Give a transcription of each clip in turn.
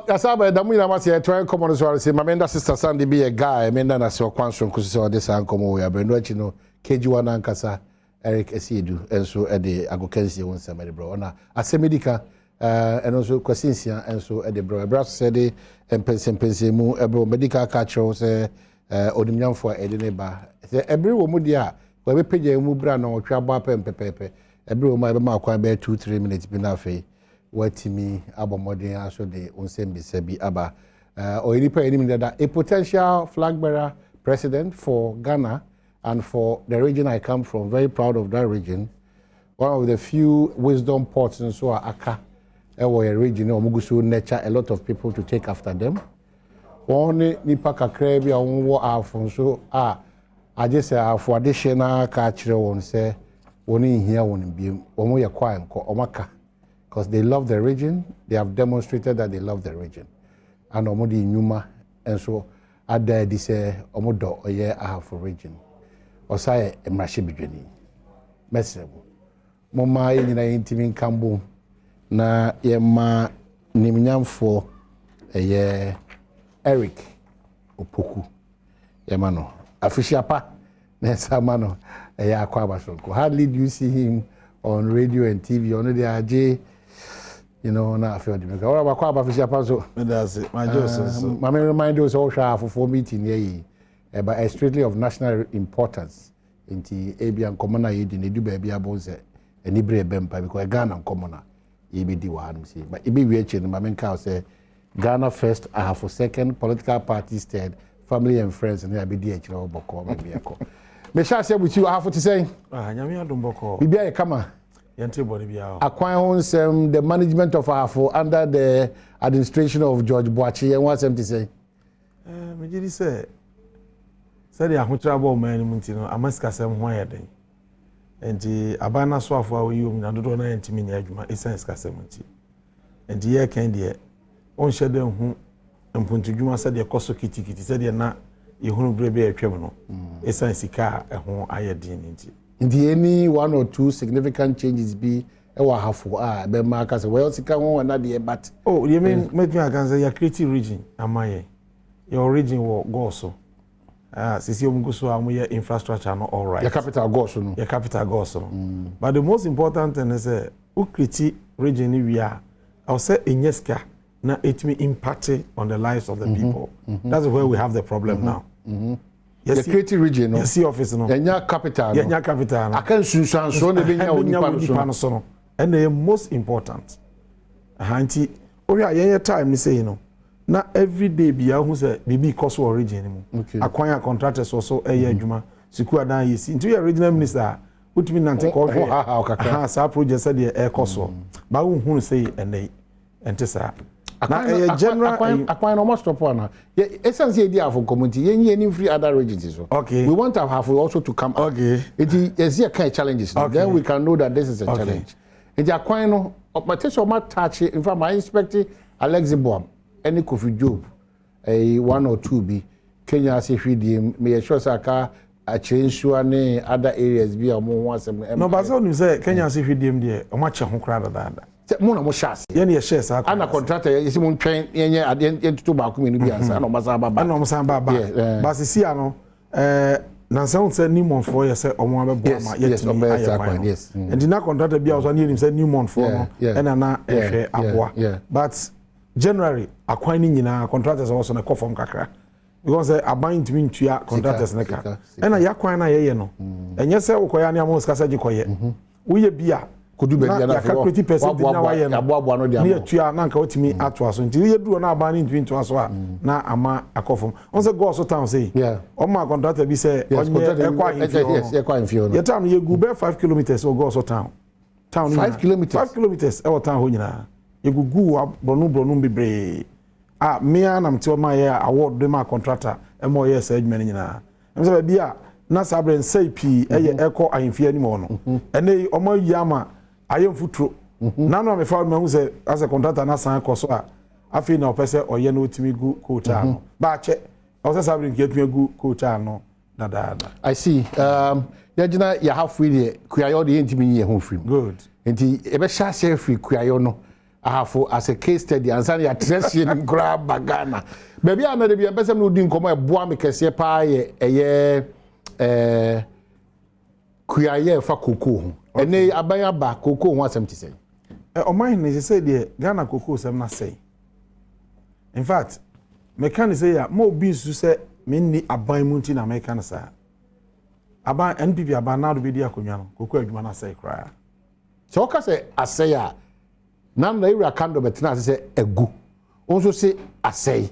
Yasa ba da mu nyinaa ma sɛ yɛtoa nkɔmmɔ no so ara sɛ ma menda Sister Sandy bi yɛ guy, menda no ase ɔkwan soronko so sɛ ɔde saa nkɔmmɔ wɔ yɛ abrɛ no akyi no. KG1 ankasa, Eric Asiedu nso de agokansie ho nsɛm de brɛ ɔna asɛm di ka. Ɛno nso Kwasi Nsia nso de brɛ ɛbrɛ so sɛ de mpɛnsɛmpɛnsɛn mu ɛbrɛ mɛdi ka aka kyerɛw sɛ onimnyamfo a ɛde ne ba sɛ ɛbere wɔ mu deɛ a wɔbɛpagya mu berɛ a na ɔtwe abɔ apɛm pɛpɛɛpɛ. Ɛbere wɔ mu a ɛbɛma akwan bɛyɛ 2-3 minutes bi na afei watumi abɔ mmɔden aso de nsɛm bisa bi aba. Ɔyɛ nipa anim dada, a potential flag bearer president for Ghana and for the region I come from. Very proud of that region. One of the few wisdom ports nso a aka ɛwɔ yɛ region a wɔn gu so nurture a lot of people to take after them. Wɔn ne nipa kakra bi a wɔn wɔ Ahafo nso a agye sɛ Ahafo adehyɛ na aka akyerɛ wɔn sɛ wɔn nhia wɔn biem. Wɔn yɛ kɔ a nkɔ wɔn aka because they love the region. They have demonstrated that they love the region and wɔn de nnwuma nso ada adi sɛ wɔn dɔ ɔyɛ Ahafo region. Ɔsa yɛ mmarahyɛbadwani. Mɛsrɛ mo, momma yɛn nyinaa yɛntumi nka mbom na yɛma nimnyamfoɔ ɛyɛ Eric Opoku, yɛma no afihyia pa na ɛsa ma no ɛyɛ akɔ abasonko. Hardly do you see him on radio and TV. Ɔno de agye na afei ɔde mi ka ɔrɔ akɔ aba afihyia pa nso. Meda ase, magye wo so so. Maame, remind you sɛ wohwɛ afofoɔ meeting yɛ yi ɛba strictly of national importance, nti ebia nkɔmɔ no a yɛdi no edu baabi abo sɛ ani bere ɛbɛ mpa because Ghana nkɔmɔ no a yɛbɛdi wɔ hanom sei, but ebi wie akyi no, maame, nka sɛ Ghana first, Ahafo second, political parties third, family and friends ne abɛdi akyire wɔ bɔkɔɔ ma bi ɛkɔ. Mehyɛ ase abutu Ahafo te sɛn? Ah, Nyame adom, bɔkɔɔ. Biribi ayɛ kama. Yɛnte bɔne biara. Akwan ho nsɛm, the management of Ahafo under the administration of George Boakye, yɛn ho asɛm te sɛn? Megye di sɛ sɛdeɛ ahokyerɛ abɔ ɔman no mu nti no, ama sikasɛm ho ayɛ den, nti aban no asoafoɔ a wɔyi wɔm nyina dodoɔ no ayɛ ntumi nyɛ adwuma ɛsiane sikasɛm nti. Nti yɛreka deɛ ɔnhyɛ dɛ nhu mpuntudwuma sɛdeɛ ɛkɔ so kitikiti sɛdeɛ na yɛhunu berɛ bi a ɛtwam no, ɛsiane sika a ɛho ayɛ den no nti. Nti any one or two significant changes bi ɛwɔ Ahafo a ɛbɛma aka sɛ wɔyɛ sika ho ɛna deɛ, but Oh, deɛ me mɛtumi aka sɛ yɛ create region ama yɛn. Yɛwɔ region wɔ Gɔɔ ah, sisi wɔn gu so a wɔyɛ infrastructure no, all right. Yɛ capital Gɔɔ no. Yɛ capital Gɔɔ no. But the most important thing is sɛ wo create region ni wie a, ɛwɔ sɛ ɛnyɛ sika na ɛtumi impact on the lives of the people. That's where we have the problem now. Yɛ create region no. Yɛsi office no. Yɛnya capital no. Yɛnya capital no. Aka nsunsuansoɔ na ɛbɛnya wɔ nipa no so. Nipa no so no ɛna ɛyɛ most important. Aha nti wohwɛ a yɛnyɛ time ne sɛyi no na everyday bia wohu sɛ biribi kɔ so wɔ region no mu. Akwan a contractors wɔ so ɛyɛ adwuma, sukuu adan yɛ si, nti woyɛ regional minister a wotumi nante Ho ha ha kakra. Kɔhwɛ aha saa project sɛdeɛ ɛrekɔ soɔ ba, wohunu sɛ ɛnɛ yi ɛnte saa na ɛyɛ general. Akwan no ɔmo stop ana? Ɛsiane sɛ yɛdi Ahafo nkɔmmɔ nti, yɛnyi yɛni mfiri other regions so. We want Ahafo also to come up. Nti yɛsi yɛ kind challenges no, then we can know that this is a challenge. Nti akwan no, ɔmate sɛ ɔmo attach. In fact, ma inspect Alexiboam ɛne Kofi Job ɛyi one or two bi Kenya ase hwidie mu. Meyɛ sure sɛ aka akyerɛ nsuo ne other areas bi a ɔmo ho asɛm no. Na ɔba sɛ wonim sɛ Kenya ase hwidiem deɛ, ɔmo akyɛ ho koraa dadaada. Sɛ mo na mo hyɛ ase. Yɛne yɛhyɛɛ saa kwan ana ase. Contractor yɛ sɛ mo ntwɛn yɛnyɛ adeɛ yɛntoto baako mmienu bi ansa na ɔmo asan aba back. Ɛna ɔmo san ba back. Ba sisi ano nansa wo sɛ Newmont foɔ yɛ sɛ ɔmo abɛboa ma yɛtumi ɔmo bɛyɛ ayɛ saa kwan kwan, no. Nti na contractor bi a ɔsɔ ne yɛnim sɛ Newmont foɔ no ɛna na ɛhwɛ aboa, but generally akwan no nyinaa contractors a wɔsɔ no ɛkɔ fam kakra because sɛ aban ntumi ntua contractors ne ka. Sika, sika. Ɛna yɛakwan no a yɛyɛ no, ɛnyɛ sɛ wokɔyɛ ne ama sika sɛ gye kɔyɛ woyɛ bi a Kodu baabi a na na afei yɛa calculate percentage na wayɛ no yɛaboaboa no de ne ama wo. Yɛtua na nka wotumi atoa so, nti yɛduru hɔ na aban no ntumi ntoa so a na ama akɔ fam. Ɔn sɛ Gɔɔ so town sei ɔma contractor bi sɛ ɔnyɛ contractor ɛkɔ ahemfie hɔ no. Ɛkɔ ahemfie hɔ no. Yɛ town no yɛgu bɛɛ 5 kilometres wɔ Gɔɔ so town no Five nyinaa. kilometres? 5 kilometres ɛwɔ town hɔ nyinaa. Yɛgugu borɔno borɔno bebree a mmea nam te hɔ ma yɛ award de ma contractor ɛma ɔyɛ saa adwuma no nyinaa. Ɛm sɛ baabi a na saa berɛ nsɛe pii ɛyɛ ɛkɔ ahemfie anim hɔ no, ɛnɛ yi ɔmo ayi ama ayɛ mfuturo. Nanu a mefa no mahu sɛ asɛ contractor no asan kɔ so a afei na ɔpɛ sɛ ɔyɛ no ɔtumi gu kootaa no baakyɛ ɔwɔ sɛ saa berɛ nka yɛtumi agu kootaa no dadaada. I see. Yɛgyina yɛhafo yi deɛ, kuayɔ deɛ yɛntumi nyi yɛn ho firi mu. Good. Nti yɛbɛhyɛ aseɛ firi kuayɔ no. Ahafo as a case study ansa na yɛatrɛ sie no koraa ba Ghana. Baabi a na de bi ɛmpɛ sɛ me wodi nkɔmmɔ a ɛboa me kɛseɛ paa yɛ ɛyɛ kuayɛ ɛfa kokoo ho. Ɛnɛ aban aba, kokoo ho asɛm te sɛn? Ɔman hene, sɛ deɛ Ghana kokoo sɛm no asɛe. In fact, meka ne sɛ yɛ a ma obi nsu sɛ menni aban mu nti na meka no saa. Aban NPP aban na ado bɛdi akonnwa no, kokoo adwuma no asɛe koraa. Sɛ wɔka sɛ asɛe a, na ewura Kando bɛtena ase sɛ agu, wo nso se asɛe,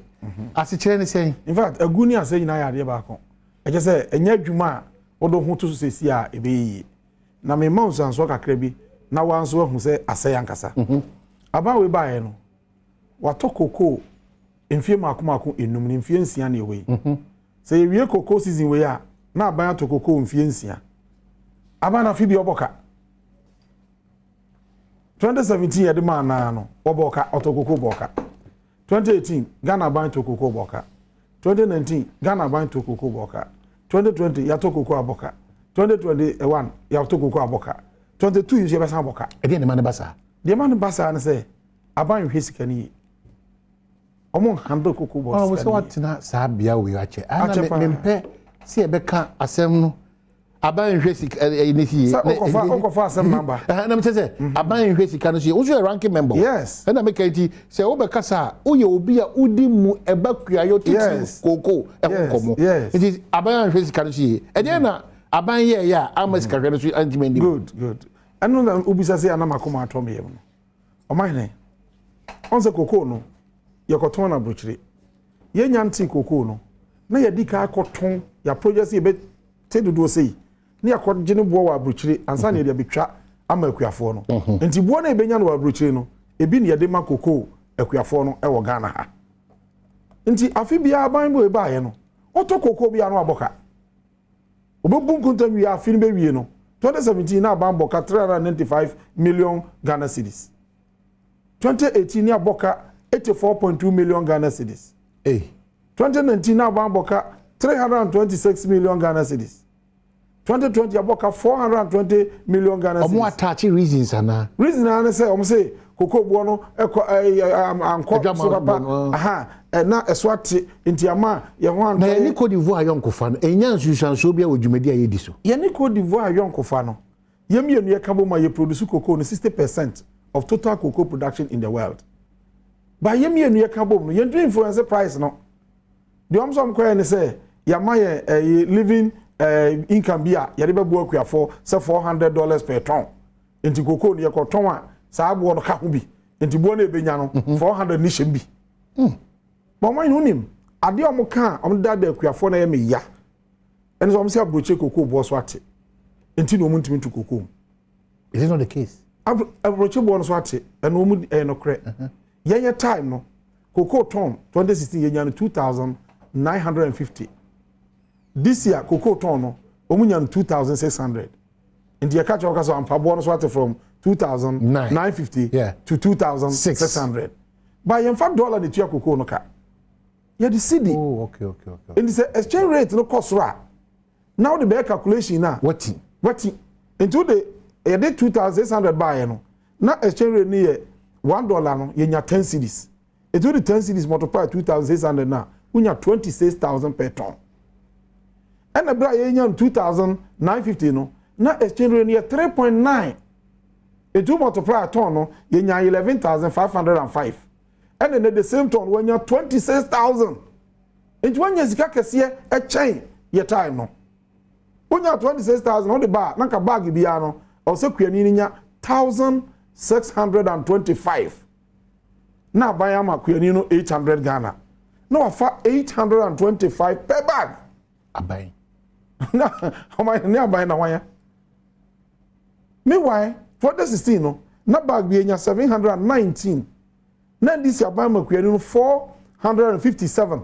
asekyerɛ ne sɛn? In fact, agu ne asɛe nyinaa yɛ adeɛ baako. Ɛkyɛ sɛ ɛnyɛ adwuma a wode ho to so sɛsi a ɛbɛyɛ yie. Na mema nsuansoɔ kakra bi na wa nso ahu sɛ asɛe ankasa. Aban wei baeɛ no, watɔ kokoo mfie mako mako 5 ne mfie 6 ne ɛwɔ yi. Sɛ yɛwie kokoo season wei a, na aban atɔ kokoo mfie 6. Aban na afe bi ɔbɔ ka. 2017 yɛde maa naa no, wɔbɔ ka, ɔtɔ kokoo bɔ ka. 2018 Ghana aban tɔ kokoo bɔ ka. 2019 Ghana aban tɔ kokoo bɔ ka. 2020 yɛatɔ kokoo abɔ ka. 2021 yɛatɔ kokoo abɔ ka. 22 nso yɛbɛsan abɔ ka. Ɛdeɛ ne ma ne ba saa? Deɛ ma ne ba saa ne sɛ aban nhwɛ sika no yie. Ɔmo handle cocoa board ɔno sika sɛ no yie. Watena saa bea wei akyɛ ana? Akyɛ paa. Mempɛ sɛ yɛbɛka asɛm no, aban nhwɛ sika ɛyɛ ne si yie. Sɛ wokɔfa asɛm namba. Na mekyɛ sɛ aban nhwɛ sika no so yie, wo nso yɛ ranking member. Ɛna meka nti sɛ wobɛkasa a, woyɛ obi a wodi mu ɛba kuayɔ titiri kooko ɛho nkɔmmɔ. Nti aban anhwɛ sika no so yie, ɛdeɛ na aban yɛɛyɛ a ama sikahwɛ no so antimi anim? Good, good. Ɛno na wobisa sɛ anam akoma atɔ me yam no. Ɔman hene, ɔn sɛ kokoo no yɛkɔtɔn no aburokyire. Yɛnya nte kokoo no na yɛdi ka akɔtɔn yɛ project sɛ yɛbɛte dodoɔ sɛ yi ne yɛakɔgye ne boɔ wɔ aburokyire ansa na yɛde abɛtwa ama akuafoɔ no. Nti boɔ no a yɛbɛnya no wɔ aburokyire no, ebi na yɛde ma kokoo akuafoɔ no wɔ Ghana ha. Nti afe biara aban bi baeɛ no, ɔtɔ kokoo biara no abɔ ka. Obɛbu nkontam wie, afe no bɛwie no, 2017 na aban bɔ ka 395 million Ghana cedis. 2018 ne abɔ ka 84.2 million Ghana cedis. Hey. 2019 na aban bɔ ka 326 million Ghana cedis. 2020 abɔ ka 420 million Ghana Ɔmo cedis. attach reasons anaa? Reason na ne sɛ ɔmo sɛ koko boɔ no ɛkɔ ɛɛ ankɔ Adwama so papa boɔ no, ah. Aha, ɛna ɛso ate nti ama yɛn ho Na antɔ. yɛne Cote d'Ivoire ayɔnkofa no ɛnya nsunsuansoɔ bi a wɔ dwumadi a yɛdi so? Yɛne Cote d'Ivoire ayɔnkofa no, yɛn mmienu yɛ ka bɔ mu a, yɛ produce cocoa no 60% of total cocoa production in the world. But yɛn mmienu yɛ ka bɔ mu no, yɛn tumi influence price no. Deɛ ɔmo sɛ ɔmo kɔyɛ ne sɛ yɛama yɛn ɛyɛ living income bi a yɛde bɛboa akuafoɔ sɛ $400 per ton. Nti cocoa no yɛkɔ tɔn a, saa aboɔ no ka ho bi, nti boɔ no ebenya no 400 ne hyɛm bi. Bɔn ɔmo ayɛ onim adeɛ a ɔmo ka a ɔmo dada akuafoɔ no yɛ me ya. Ɛne sɛ ɔmo sɛ aburokye cocoa boɔ so ate nti na ɔmo ntumi ntu cocoa mu. Is it not the case? Aburokye boɔ no so ate, ɛno ɔmo ɛyɛ nokorɛ. Yɛnyɛ time no, cocoa ton 2016 yɛnya no 2950. This year cocoa ton no, ɔmo nya no 2600. Nti yɛka kyerɛ wɔka sɛ ampaboɔ no so ate from 2950 to 2600, but yɛmfa dollar ne tua cocoa no ka, yɛde cedi. Oh, okay. Nti sɛ exchange rate no kɔ soro a, na wode bɛyɛ calculation na Wati. Wati. Nti wode yɛde 2600 baeɛ no, na exchange rate no yɛ $1 no yɛnya 10 cedis. Nti wode 10 cedis multiply 2600 na wonya 26,000 per ton. Ɛna berɛ a yɛnya no 2950 no, na exchange rate no yɛ 3.9. Nti wo multiply ton no, yɛnya 11,505. Ɛna ne the same ton woanya 26,000. Nti woanya sika kɛseɛ ɛkyɛn yɛ time no. Wonya 26,000 wode ba a, na nka bag biara no ɔwɔ sɛ kuani no nya 1625, na aban ama kuani no 800 Ghana, na wafa 825 per bag. Aban. Na ɔman ne aban na wanya. Meanwhile, 2016 no, na bag bi enya 719, na NDC aban ma kuani no 457,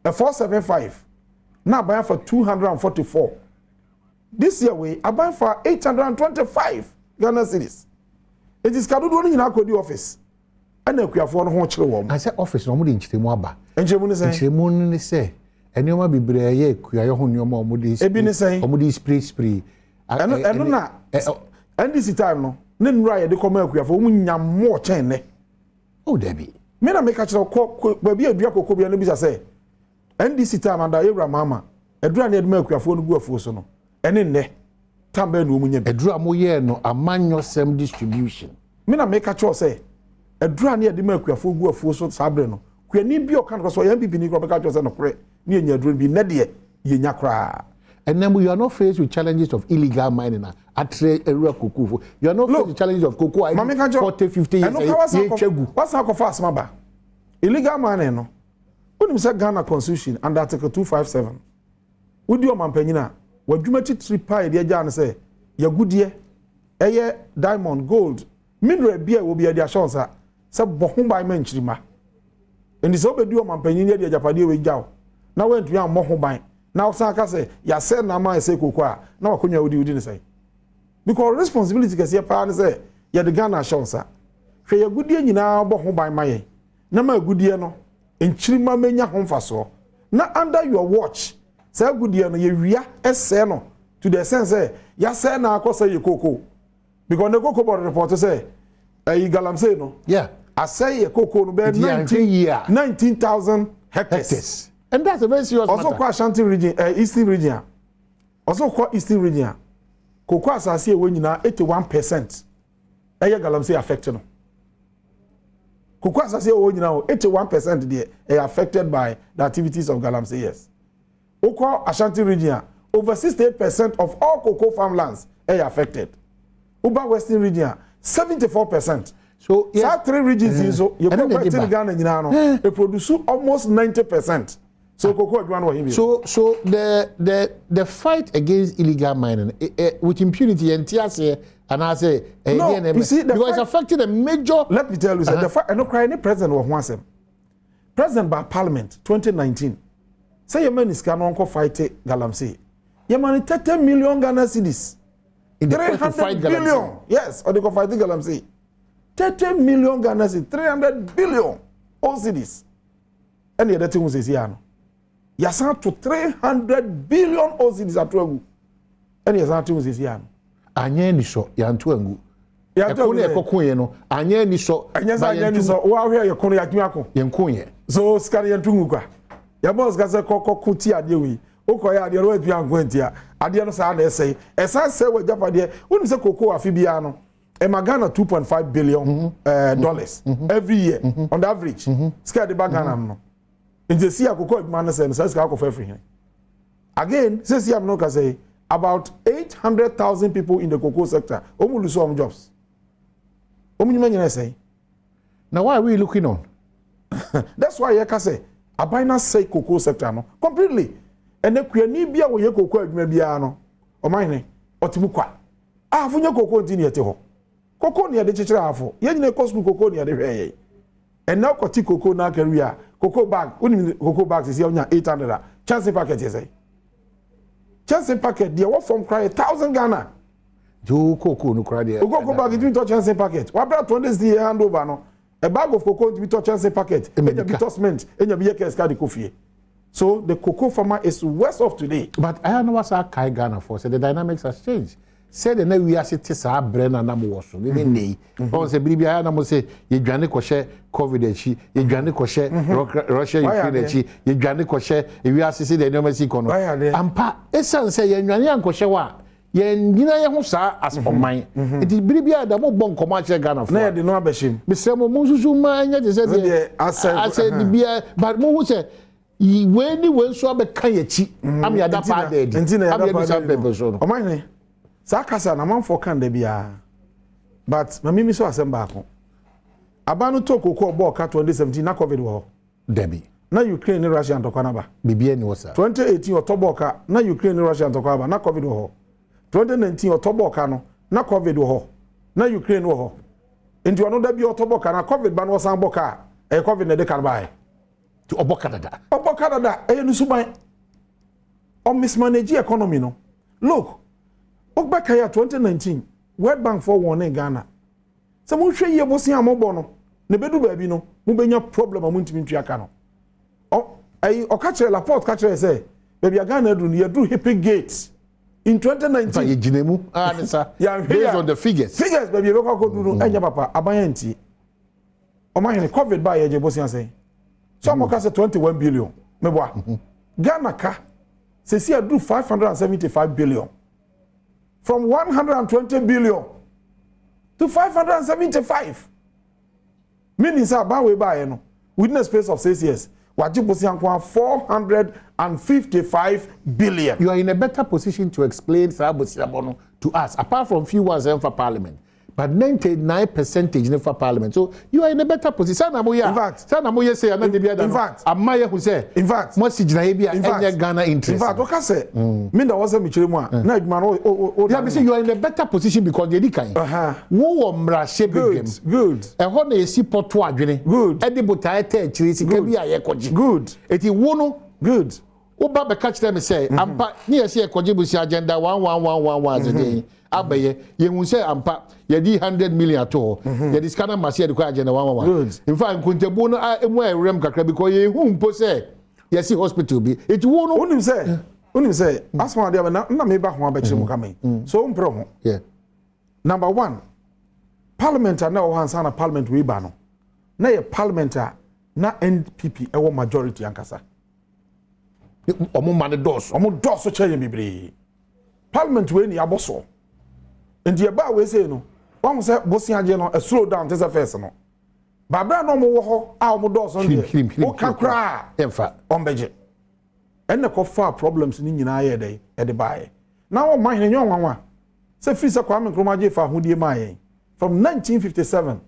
475, na aban afa 244. This year wei, aban fa 825 Ghana cedis. Eti sika dodoɔ no nyinaa kɔdi office, ɛna akuafoɔ no ho kyerɛ wɔn. Na sɛ office na ɔmo de nkyerɛmu aba. Nkyerɛmu ne sɛn? Nkyerɛmu no ne sɛ nneɛma bebree a ɛyɛ kuayɔ ho nneɛma a ɔmo de Ebi ne sɛn? Ɔmo de spray spray. Ɛno na NDC time no. Ne nnura a yɛde kɔma akuafoɔ, wɔn nya mmɔɔ kyɛn nnɛ. Oh, dabi. Me na meka kyerɛ kɔ baabi a dua koko bia no, bisa sɛ NDC time ada yɛwura Mahama, adura ne yɛde ma akuafoɔ no gu afuo so no, ɛne nnɛ time bɛyɛ na wɔn nya bi? Aduru a moyɛɛ no amanyɔsɛm distribution. Me na meka kyerɛ sɛ adura ne yɛde ma akuafoɔ gu afuo so saa berɛ no, kuani bi a ɔka no kɔ sɛ ɔyɛ NPP ni kora bɛka kyerɛ sɛ nokorɛ ne yɛnya aduro no bi. Nnɛ deɛ, yɛnya koraa. And then you are not faced with challenges of illegal mining a atrɛ awura cocoa. You are not faced with challenges of cocoa a 40, 50 years yɛtwa gu. Wasan akɔfa asɛm aba. Illegal mining no, wonim sɛ Ghana Constitution under Article 257, wodi ɔmampanyin a, w'adwuma titiri paa yɛde agya no sɛ yɛgudeɛ ɛyɛ diamond, gold, mineral bi a ɛwɔ bi yɛde ahyɛ wo nsa sɛ bɔ ho ban ma nkyirima. Nti sɛ wobɛdi ɔmampanyin yɛde agyapadeɛ wei gya wo na woantumi ammɔ ho ban na wosan ka sɛ yɛasɛ nam a ɛsɛ koko a, na wakonnwa wodi ne sɛn? Because responsibility kɛseɛ paa ne sɛ yɛde Ghana ahyɛ wo nsa, hwɛ yɛgudeɛ nyinaa, bɔ ho ban ma yɛn na ma agudeɛ no nkyirima menya ho mfasoɔ. Na under your watch, saa agudeɛ no yɛwia ɛsɛɛ no to the extent sɛ yɛasɛɛ na akɔ sɛ yɛ koko, because ne Cocoa Board report sɛ ɛyi galamsey no asɛe yɛ koko no bɛyɛ Nti yɛanhwɛ yie a 19,000 hectares. Hectares, and that's a very serious ɔsɔ matter. Kɔ Ashanti Region, Eastern Region a, ɔsɔ kɔ Eastern Region a, koko asase a ɛwɔ nyinaa, 81% ɛyɛ galamsey affect no. Koko asase a ɛwɔ nyinaa o, 81% deɛ ɛyɛ affected by the activities of galamseyers. Wokɔ Ashanti Region a, over 68% of all cocoa farmlands ɛyɛ affected. Woba Western Region a, 74%. So yes, saa three regions yi nso yɛ ɛno na kɔ ɛde ɛte ba. Ghana nyinaa no, e produce almost 90%. So cocoa adwuma no wɔ he bi? So the fight against illegal mining with impunity, yɛn ti aseɛ anaasɛ ɛyɛ No, deɛ na you see, the because it's affecting a major. Let me tell you sɛ the fact ɛno koraa ne president wɔ ho asɛm. President ba Parliament 2019 sɛ yɛma ne sika no ɔnkɔ fight galamsey. Yɛma no 30 million Ghana cedis. In the three quest to fight hundred billion galamsey. Yes, ɔde kɔ fight galamsey. 30 million Ghana cedis, 300 billion old cedis, ɛna yɛde te ho sɛsi ano. Yɛsan to 300 billion old cedis ato agu, ɛna yɛsan te ho sɛsi ano. Anyɛ ni sɔ, yanto angu. Yɛato ɛko agu ne sɛ- ɛkɔko yɛ no anyɛ ni sɔ. Ɛnyɛ sɛ anyɛ ni sɔ. Wɔahwɛ yɛ kono, yɛatumi ako. Yɛn ko yɛ. So sika no yɛnto ngu kwa. Yɛbɔ sika sɛ kɔkɔ ti adeɛ wei, wokɔyɛ adeɛ no woatumi anko antia adeɛ no saa na ɛsɛe, ɛsan sɛ wɔ agyapadeɛ. Wonim sɛ koko afe biara no ɛma Ghana 2.5 billion dollars every year on the average. Sika yɛde ba Ghana no, nti esi akoko adwuma no sɛ no saa sika akɔfa afiri hɛn again. Sɛsi am no ka sɛ about 800,000 people in the cocoa sector, wɔn lose wɔn jobs, wɔn nyuma nyinaa sɛn. Na why are we looking on? That's why yɛka sɛ aban na sɛe cocoa sector no completely. Ɛnɛ kuani bi a wɔyɛ cocoa adwuma biara no, ɔman ɔte mu kwa. Ahafo nyɛ cocoa nti ne yɛte hɔ. Cocoa ne yɛde kyekyere ahafo. Yɛn nyina kɔ sukuu, cocoa ne yɛde hwɛ yɛn. Ɛnɛ ɔkɔte cocoa na akari a, cocoa bag, wonim cocoa bag sisi ɔnya 800 a, kyɛnse packet yɛ sɛ kyɛnse packet deɛ wɔ fam koraa yɛ 1,000 Ghana. Nti wo cocoa no koraa deɛ. O cocoa bag ntumi tɔ kyɛnse packet. Wabra 20 year hand over no, a bag of cocoa ntumi tɔ kyɛnse packet. Ɛma enya bi bi ka. Tɔ cement, enya bi yɛ kɛ sika de kɔ fie. So the cocoa farmer is worse off today. But ɛyà na wasa akae Ghana for sɛ the dynamics has changed, sɛdeɛ na wiase te saa berɛ na nam wɔ so ne nne yi, ɔn sɛ biribi ayɛ na mo sɛ yɛdwane kɔhyɛ COVID akyi, yɛdwane kɔhyɛ Russia Wayɛ Ukraine adeɛ. akyi, yɛdwane kɔhyɛ ewiase sɛ deɛ nneɛma si kɔ no. Wayɛ adeɛ. Ampa, ɛsiane sɛ yɛnwane ankɔhyɛ hɔ a, yɛnyina yɛn ho saa as ɔman. Nti biribi a da mo bɔ nkɔmɔ akyerɛ Ghana na fo a, yɛde no abɛhyɛ mu. Mesrɛ mo, mo nsusu ma ɛnyɛ te sɛ Sɛ deɛ asɛ- asɛ biribiara, but mohu sɛ wei ne wei nso abɛka yɛn akyi ama yɛada Nti na- paa da adi nti na ama yɛda yɛadu paa saa da adi no. pɛpɛ so no. Ɔman saa kasa na amanfoɔ kan da biara, but maame mi so asɛm baako. Aban no tɔ koko, ɔbɔ ɔka 2017 na COVID wɔ hɔ? Dabi. Na Ukraine ne Russia ntɔkwa naba? Biribiara ni wɔ saa. 2018 ɔtɔ bɔ ɔka na Ukraine ne Russia ntɔkwa aba, na COVID wɔ hɔ? 2019 ɔtɔ bɔ ɔka no na COVID wɔ hɔ, na Ukraine wɔ hɔ? Nti ɔno da bi ɔtɔ bɔ ka na COVID ba no, ɔsan bɔ ka a, ɛyɛ COVID na ɛde ka no baeɛ. Nti ɔbɔ ka dada. Ɔbɔ ka dada, ɛyɛ ne suban. Ɔmismanage economy no. Look, wobɛka yɛ 2019 World Bank for wɔn ne Ghana sɛ monhwɛ yie, bosea a mobɔ no na ɛbɛdu baabi no, mobɛnya problem a montumi ntua ka no. Ɛyi ɔka kyerɛ Laporte, ka kyerɛ sɛ baabi a Ghana aduru no, yɛduru HIPC gate. In 2019. Yɛ gyina mu ah ne sa. Based on the figures. Figures baabi ebɛkɔ akɔduru no, ɛnyɛ papa. Aban yɛn ntie. Ɔmahene, COVID ba, yɛgye bosia sɛn? So ɔmo ka sɛ 21 billion meboa. Ghana ka sisi aduru 575 billion, from 120 billion to 575, meaning sɛ aban wei baayɛ no, within a space of 6 years, wagye bosia nko a 455 billion. You are in a better position to explain saa bosiabɔ no to us, apart from few ones ɛnfa parliament, but 99 percentage ne fa parliament, so you are in a better position. Sanni mo yɛ In fact- sanni mo yɛ sɛ ɛna de bi ada In no fact- ama yɛ hu sɛ In fact- mo asi gyinaeɛ bi a In fact- ɛnyɛ Ghana interest. In fact, ɔka sɛ mi na wɔsɛ mi kyerɛ mu a na adwuma no o. Yeah, me say you are in a better position because deɛ di kan, wo wɔ mmarahyɛ badwam. Ɛhɔ na esi pɔtɔ adwene. Ɛde botaeɛ tɛ akyire sika bi a yɛkɔgye. Eti wo no, woba bɛka kyerɛ me sɛ ampa ne yɛ sɛ yɛkɔgye busia, agenda one one one one one asɛdeɛ abɛyɛ, yɛhu sɛ ampa yɛde 100 million ato hɔ, yɛde sika no ma se yɛde kɔ agenda one one one. In fact, nkontabuo no a emu a ɛwerɛm kakra because yɛhu mpo sɛ yɛsi hospital bi, eti wo no. Wonim sɛ asoma adeɛ na na meba ho abɛkyerɛ mu kama yi so wompere ho. Number one, parliament a na ɛwɔ hɔ ansa na parliament wei ba no, na yɛ parliament a na NPP ɛwɔ majority ankasa. Ɔmo ma ne dɔɔso. Ɔmo dɔɔso kyerɛ yɛn bebree. Parliament wei ni abɔ soɔ, nti ɛbaa wei sei no, wɔn sɛ bosiagye no slow down te sɛ first no. Baabere a na ɔmo wɔ hɔ a ɔmo dɔɔso no Hwirim, hwirim, deɛ, hwirim, woka koraa yɛmfa. Ɔmbɛgye ɛnna kɔfa problems ni nyinaa yɛ dɛ ɛde baayɛ na wɔn ma hene nyɛ ɔnwanwa sɛ firi sɛ Kwame Nkrumah gye fa ahodie maa yɛn from 1957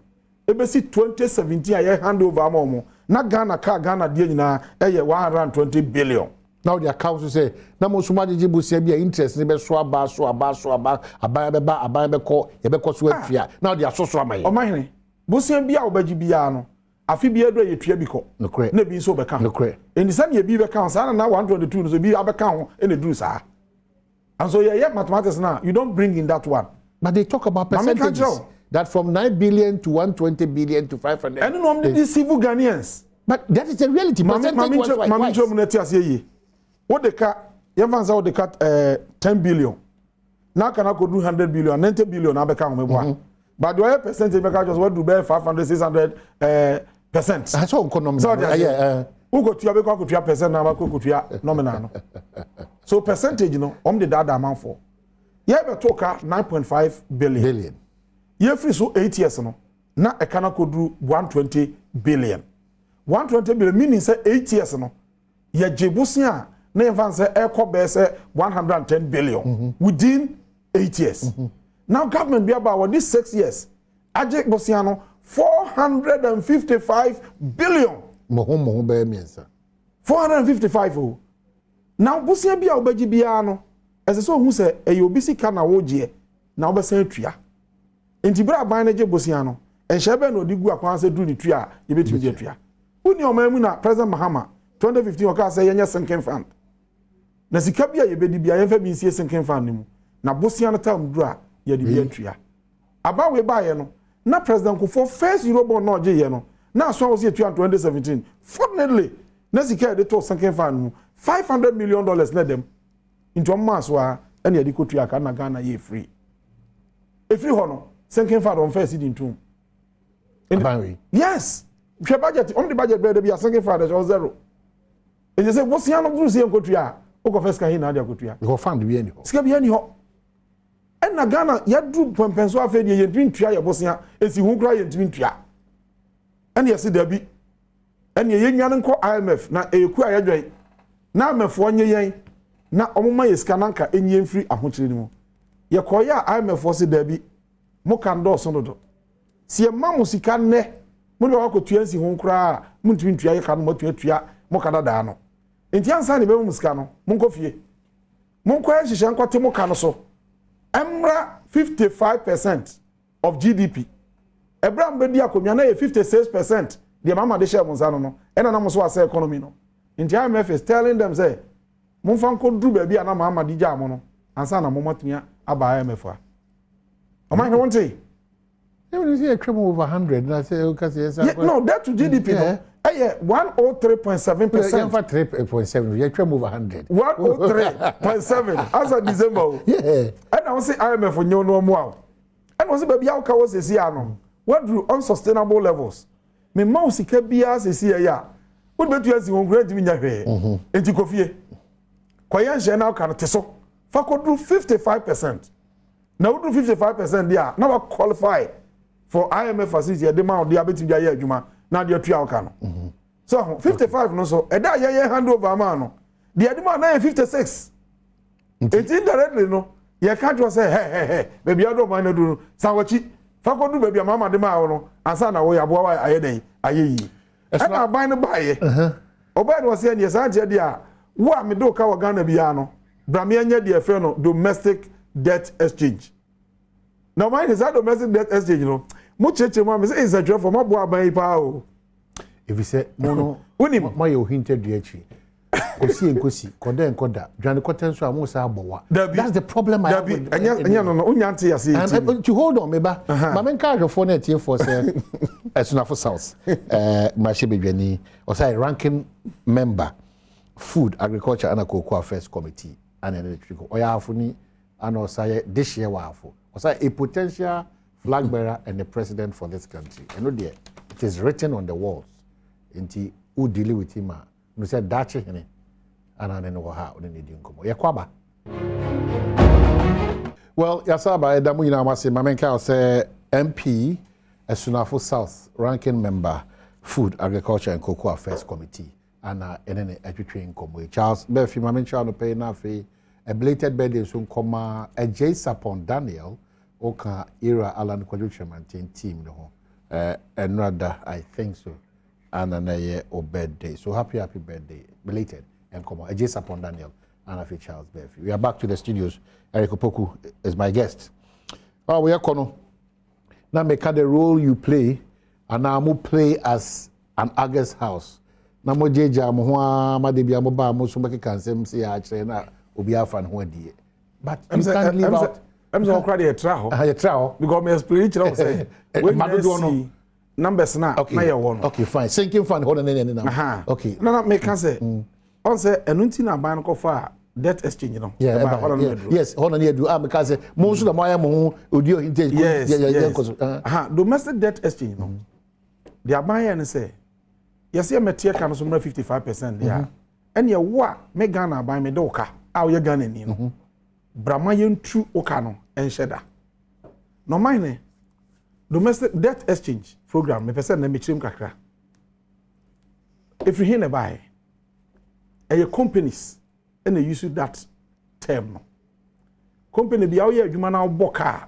ebesi 2017 a yɛ hand over ama wɔn, na Ghana kaa Ghana deɛ nyinaa ɛyɛ 120 billion. Na wode aka so sɛ na mo nso mo agyegye bosia bi a interest ne bɛ so aba so aba so aba, aban bɛba, aban bɛkɔ, yɛbɛkɔ so atua na wode asɔ so ama yɛ. Ɔmahene, bosia bi a wɔbɛgye biara no, afe bi adura, yɛtua bi kɔ. Na ebi nso bɛka ho. Ɛni sɛ ebi bɛka ho saa na 122 no so ebi abɛka ho, ɛna eduru saa, and so yɛyɛ mathematics na you don't bring in that one. But they talk about Maame ka percentages kyerɛ wo. that from 9 billion to 120 billion to 500. Ɛno na wɔn de deceive Ghanaians. But that is the reality. Maame Percentage maame wise, nkyɛn maame wise. nkyɛn mu na ɛte aseɛ yie. Wode ka, yɛmfa nsa wode ka 10 billion na aka na akɔduru 100 billion, 90 billion na abɛka ho, mɛboa, but deɛ ɔyɛ percentage bɛka kyerɛ sɛ waduru bɛyɛ 500 600 percent. Sɛ ɔnkɔ nominal. Sɛ ɔde Ɛyɛ, aseɛ wokɔtua bɛkɔ akɔtua percent na abakɔ akɔtua nominal no, so percentage no ɔm de daadaa amanfoɔ. Yɛbɛto ka 9.5 billion. Billion. Yɛfiri so 8 years no na ɛka no akɔduru 120 billion. 120 billion meaning sɛ 8 years no yɛgye bosia a na yɛmfa sɛ ɛkɔ bɛyɛ sɛ 110 billion within 8 years. Now government bi aba a wɔde 6 years agye bosia no 455 billion. Mmɔho mmɔho bɛyɛ mmiɛnsa. 455 o. Na bosia bi a wobɛgye biara no, ɛsɛ sɛ ohun sɛ ɛyɛ obi sika na wogyeɛ na wobɛsan atua. Nti bere aban no gye bosia no, nhyɛ bɛn na ɔde gu akwan sɛ duru ne tua a yɛbɛtumi de atua? Wonni ɔman mu na President Mahama 2015 ɔkaa sɛ yɛnyɛ sinking fund, na sika bi a yɛbɛdi bi a yɛmfa bi nsie sinking fund no mu, na bosia no tam duru a yɛde bi atua. Aban wei baayɛ no, na President Kufuor first Eurobond na ɔgye yɛ no na aso a wɔsi etua 2017. Fortunately, na sika yɛde to sinking fund mu $500 million na dɛm nti wɔn maa so a ɛna yɛde kɔtua aka na Ghana yɛ free. Efiri hɔ no, sinking fund wɔn fɛ si di ntum. Aban wei. Yes, hwɛ budget, wɔn de budget bɛyɛ de bi a sinking fund ɛhyɛ zero. Èyí sɛ bosia no duru si yɛn kɔtua a, wokɔ fɛ sika yi na ade akɔtua. Because fund bi ɛni hɔ. Sika bi ɛni hɔ. Ɛna Ghana yɛduru pɛmpɛnso, afei deɛ yɛntumi ntua yɛ bosia esi hu koraa, yɛntumi ntua. Ɛna yɛsi dabi, ɛna yɛnwane nkɔ IMF na eku a yɛdwɛn na IMF foɔ nye yɛn na wɔn ma yɛ sika nanka enyi mfiri ahokyere no mu. Yɛkɔɔyɛ a, IMF foɔ si dabi, mo ka ndɔɔso dodo, si yɛ ma mo sika nnɛ, mo de wɔn akɔtua nsi ho koraa, mo ntumi ntua yɛ ka no, mo atua tua mo ka dadaa no. Nti ansa na ebɛma mo sika no, mo nkɔ fie, mo nkɔ nhyehyɛ nkɔte mo ka no so ɛmra 55% of GDP. Ɛbrɛ a mo bɛdi akonnwa na yɛ 56%. Deɛ mama de hyɛ mo nsa no, ɛna na mo so asɛ economy no. Nti IMF is telling them sɛ momfa nkɔ duru baabi a na mahama de gyaa mo no ansa na mo matumi aba IMF a. Ɔman hwɛ wɔn te. Ɛwɔ sɛ yɛtwa mu over 100 na sɛ ɛka sɛ yɛsa. No, debt to GDP no. Ɛyɛ 103.7%. Yɛmfa 3.7, yɛtwa mu over 100. 103.7 asa December o. Ɛna wɔn sɛ IMF nyɛ wɔn mu a, ɛna wɔn sɛ baabi a wɔka wɔ sisi ano wɔduru unsustainable levels. Mema wo sika biara sisi yɛ a wode bɛtu asi wɔn kura ntumi nya hwee. Nti kɔ fie kɔyɛ nhyɛn na ɔka no te so fa kɔduru 55%. Na woduru 55% deɛ a, na wa qualify for IMF facility yɛde ma wo de abɛtumi de ayɛ adwuma na adeɛ atua ɔka no so ho. 55 no so, ɛda a yɛyɛ hand over ama no deɛ, yɛde ma na yɛ 56. Eti indirectly no, yɛka kyerɛ sɛ hɛhɛhɛ, baabi a ɔdɔ ɔman no duru no, san wɔkyi fa kɔduru baabi a mama de maa wo no ansa na wɔyɛ aboa wa ayɛ dɛn ayɛ yie. Ɛna aban no baayɛ, ɔbaa no wɔsɛ ɛneɛ saa nkyɛn deɛ a, wo a mede wo ka wɔ Ghana biara no, brame ɛnyɛ deɛ ɛfrɛ no domestic debt exchange. Na ɔman ne saa domestic debt exchange no mo kyerɛkyerɛ mu a, mɛ sɛ nsɛntwerɛfoɔ mo aboa aban yi paa o. Ɛfiri sɛ mo no Wonim. Moayɛ ohintadua akyi kɔsie nkosi kɔdɛ nkɔda dwane kɔtɛ nso a mo sa abɔ wa. Dabi. That's the problem I have Dabi. with Ɛnyɛ no, wonya nte ase yɛ ti. And to hold on, meba ma menka ahwɛfoɔ no atiefoɔ sɛ Asunafo South mmarahyɛbadwani, ɔsɛ ranking member, Food, Agriculture ana Cocoa Affairs Committee, ana ɛne tiri ɔyɛ Ahafoni, ana ɔsa yɛ dehyeɛ wɔ Ahafo, ɔsa a potential flag bearer and the president for this country. Ɛno deɛ, it is written on the walls. Nti wo dealing with him a no sɛ daakye hene ana ne no wɔ ha, ɔne ne di nkɔmmɔ. Yɛkɔ aba. Well, yasa aba. Ɛda mu nyinaa mo ase. Maame nka sɛ MP, Asunafo South, ranking member, Food, Agriculture and Cocoa Affairs Committee, ana ɛne ne ɛtwitwe nkɔmmɔ yi, Charles Bɛɛfi. Maame nkyɛn no pɛyi na afei a belated birthday nso nkɔma Ajay Sapon Daniel, ɔka Era Alan Kwadwo Kyerɛmanten team ne ho. Ɛnurada, I think so, ana na ɛyɛ o birthday, so happy, happy birthday belated nkɔmɔ Ajay Sapon Daniel ana afei Charles Bɛɛfi. We are back to the studios. Eric Opoku is my guest. Oh, we are kono na meka the role you play anaa mo play as an august house na mo gyegya mo ho ara ma de bia mo ba mo so bɛkeka nsɛm sɛ yɛ akyerɛ na obi afa ne ho adie, but you can't leave out. Ɛm sɛ ɔkora deɛ, yɛtra hɔ. Ah, yɛtra hɔ. Because me explain kyerɛ wo sɛ wei ma dodoɔ no. Si numbers na na yɛwɔ no. Okay, fine. Sinking fund hɔ na ne nam. Na meka sɛ ɔn sɛ ɛno nti na aban no kɔfa a debt exchange no ɛba ɛba hɔ na no aduru. Yes, hɔ na ne yɛduru a meka sɛ mo nso na mo ayɛ mo ho odi ohinte. Yes. Nkɔ so. Ah. Domestic debt exchange no deɛ, aban yɛ no sɛ yɛsɛ yɛmɛteɛ ka no so mmerɛ 55% deɛ a, ɛneɛ wo a me Ghana aban mede wo ka a woyɛ Ghana ni no, brama yɛntu wo ka no ɛnhyɛ da. Na ɔman ne domestic debt exchange program, mepɛ sɛ nnɛ mekyerɛ mu kakra ɛfiri he na ɛbaeɛ. Ɛyɛ companies ɛna use that term no. Company bi a woyɛ adwuma na wobɔ kaa,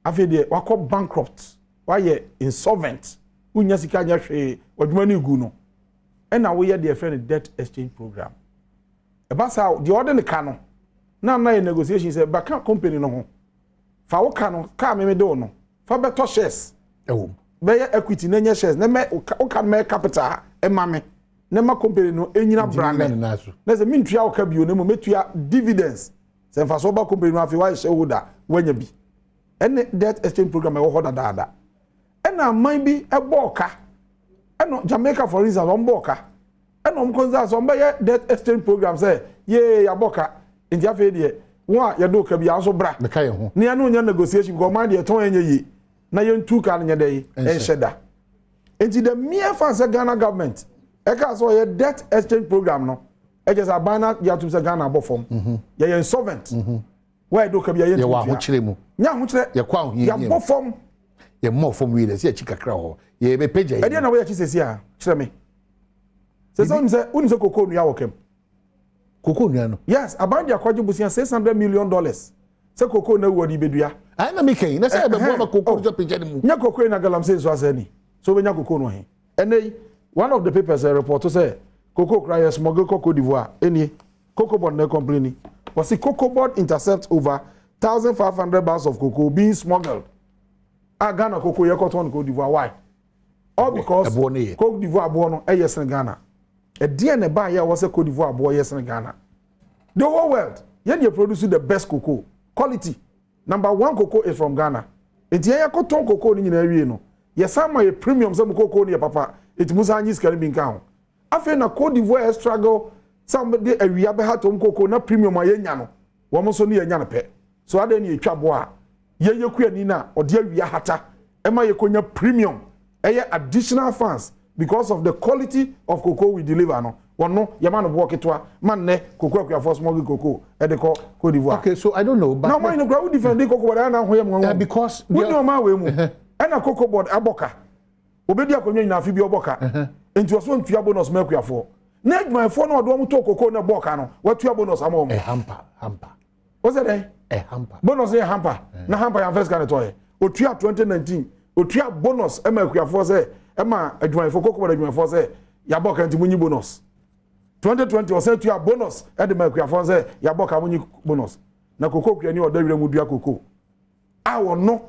afei deɛ wakɔ bankrupt, wayɛ insolvent, wonya sika nyɛ hwee, w'adwuma no egu no, ɛna woyɛ deɛ yɛfrɛ no debt exchange program. Ɛba saa, deɛ ɔde ne ka no na yɛ negotiation sɛ bɛka company no ho, fa wo ka no kaa meme de wo no fa bɛtɔ shares. Ɛwɔ mu. Bɛyɛ equity na nyɛ shares na mɛ wo ka no mɛyɛ capital ɛma me na ma company no ɛnyina Nti brane. ne nan so. Na sɛ mentua wo ka bio na mmom mɛtua dividends sɛ mfasoɔ ba company no, afei woayɛ shareholder, woanya bi. Ɛne debt exchange program ɛwɔ hɔ dadaada. Ɛna aman bi ɛbɔɔ ka, ɛna Jamaica for instance, wɔn bɔɔ ka, ɛna wɔn consider sɛ wɔn bɛyɛ debt exchange program sɛ yee, yabɔ ka, nti afei deɛ wɔn a yɛde ka bi nso bra Meka yɛn ho. Ne yɛn no nyɛ negotiation because ɔman deɛ tɔn ɛnyɛ yie na yɛn tu ka no nyɛ dɛ yi. Ɛnhyɛ. Ɛnhyɛ da. Nti the mere fact sɛ Ghana government ɛka sɛ ɔyɛ debt exchange program no, ɛkyɛ sɛ aban na yɛ atum sɛ Ghana abɔ fam, yɛyɛ insolvent, wɔyɛ de ka bi a yɛn Yɛwɔ ahokyere mu. Nyɛ ahokyerɛ. Yɛkɔ ahohiahia mu. Yɛabɔ fam. Yɛmmɔ fam wie dɛ sɛ yɛkyi kakra wɔ hɔ, yɛbɛpagya. Ɛdeɛ na wɔyɛ akyi sɛsi a, kyerɛ me sɛ wonim sɛ koko nnua wɔ kɛm. Koko nnua no? Yes, aban de akɔgye bosia $600 million sɛ koko na ewu ɔde ibedua. Ayi na meka yi na sɛ yɛbɛboa ma koko no sɛ pagya ne mu. Nyɛ koko yi na galamsey nso asɛ ni so wobɛnya koko no he. Ɛnɛ yi, one of the papers report sɛ koko kora yɛ smuggle kɔ Cote d'Ivoire. Ɛnie Cocoa Board na complain. Wɔsi Cocoa Board intercept over 1,500 bags of cocoa being smuggled. A Ghana cocoa yɛ kɔtɔn no Cote d'Ivoire, why? All because Ɛboɔ no yɛ. Cote d'Ivoire aboɔ no ɛyɛ sene Ghana. Ɛdeɛ na ɛbaa yɛ a wɔsɛ Cote d'Ivoire aboɔ yɛ sene Ghana? The whole world, yɛn deɛ produce the best cocoa quality. Number one cocoa is from Ghana. Nti yɛn yɛkɔtɔn cocoa no nyinaa wie no, yɛsan ma yɛ premium sɛ mo cocoa no yɛ papa. Eti mo san nye sika no bi nka ho. Afei na Cote d'Ivoire struggle sɛ wɔn de awia bɛha tom koko na premium a yɛnya no, wɔn nso ne yɛnya no pɛ. So adan ne yɛtwa bo a yɛyɛ kuani na ɔde awia hata ɛma yɛkɔnya premium, ɛyɛ additional funds because of the quality of cocoa we deliver no, wɔn yɛma no boɔ ketewa ma nnɛ cocoa akuafoɔ smuggle cocoa ɛde kɔ Cote d'Ivoire. Okay, so I don't know, but na ɔman no kura wo defend Cocoa Board ɛna ho yɛ mu. Because wonni ɔman wei mu ɛna Cocoa Board abɔ ka, obedi akonnwa nyinaa afi bi ɔbɔ ka, nti ɔso ntua bonus ma akuafoɔ na adwumayɛfoɔ no ɔde wɔn to cocoa na ɛbɔ ka no, watua bonus ama wɔn. Ɛ hamper hamper. Wọ́n sɛ dɛn? Ɛ hamper. Bonus yɛ hamper na hamper yɛn fɛ sika ne tɔ yɛ. Otua 2019, otua bonus ɛma akuafoɔ sɛ, ɛma adwumayɛfoɔ, Cocoa Board adwumayɛfoɔ sɛ yabɔ ka nti mo nyi bonus. 2020 ɔsɛ tua bonus ɛde ma akuafoɔ sɛ yabɔ ka, mo nyi bonus. Na cocoa kuani ɔda wira mu dua cocoa a wɔno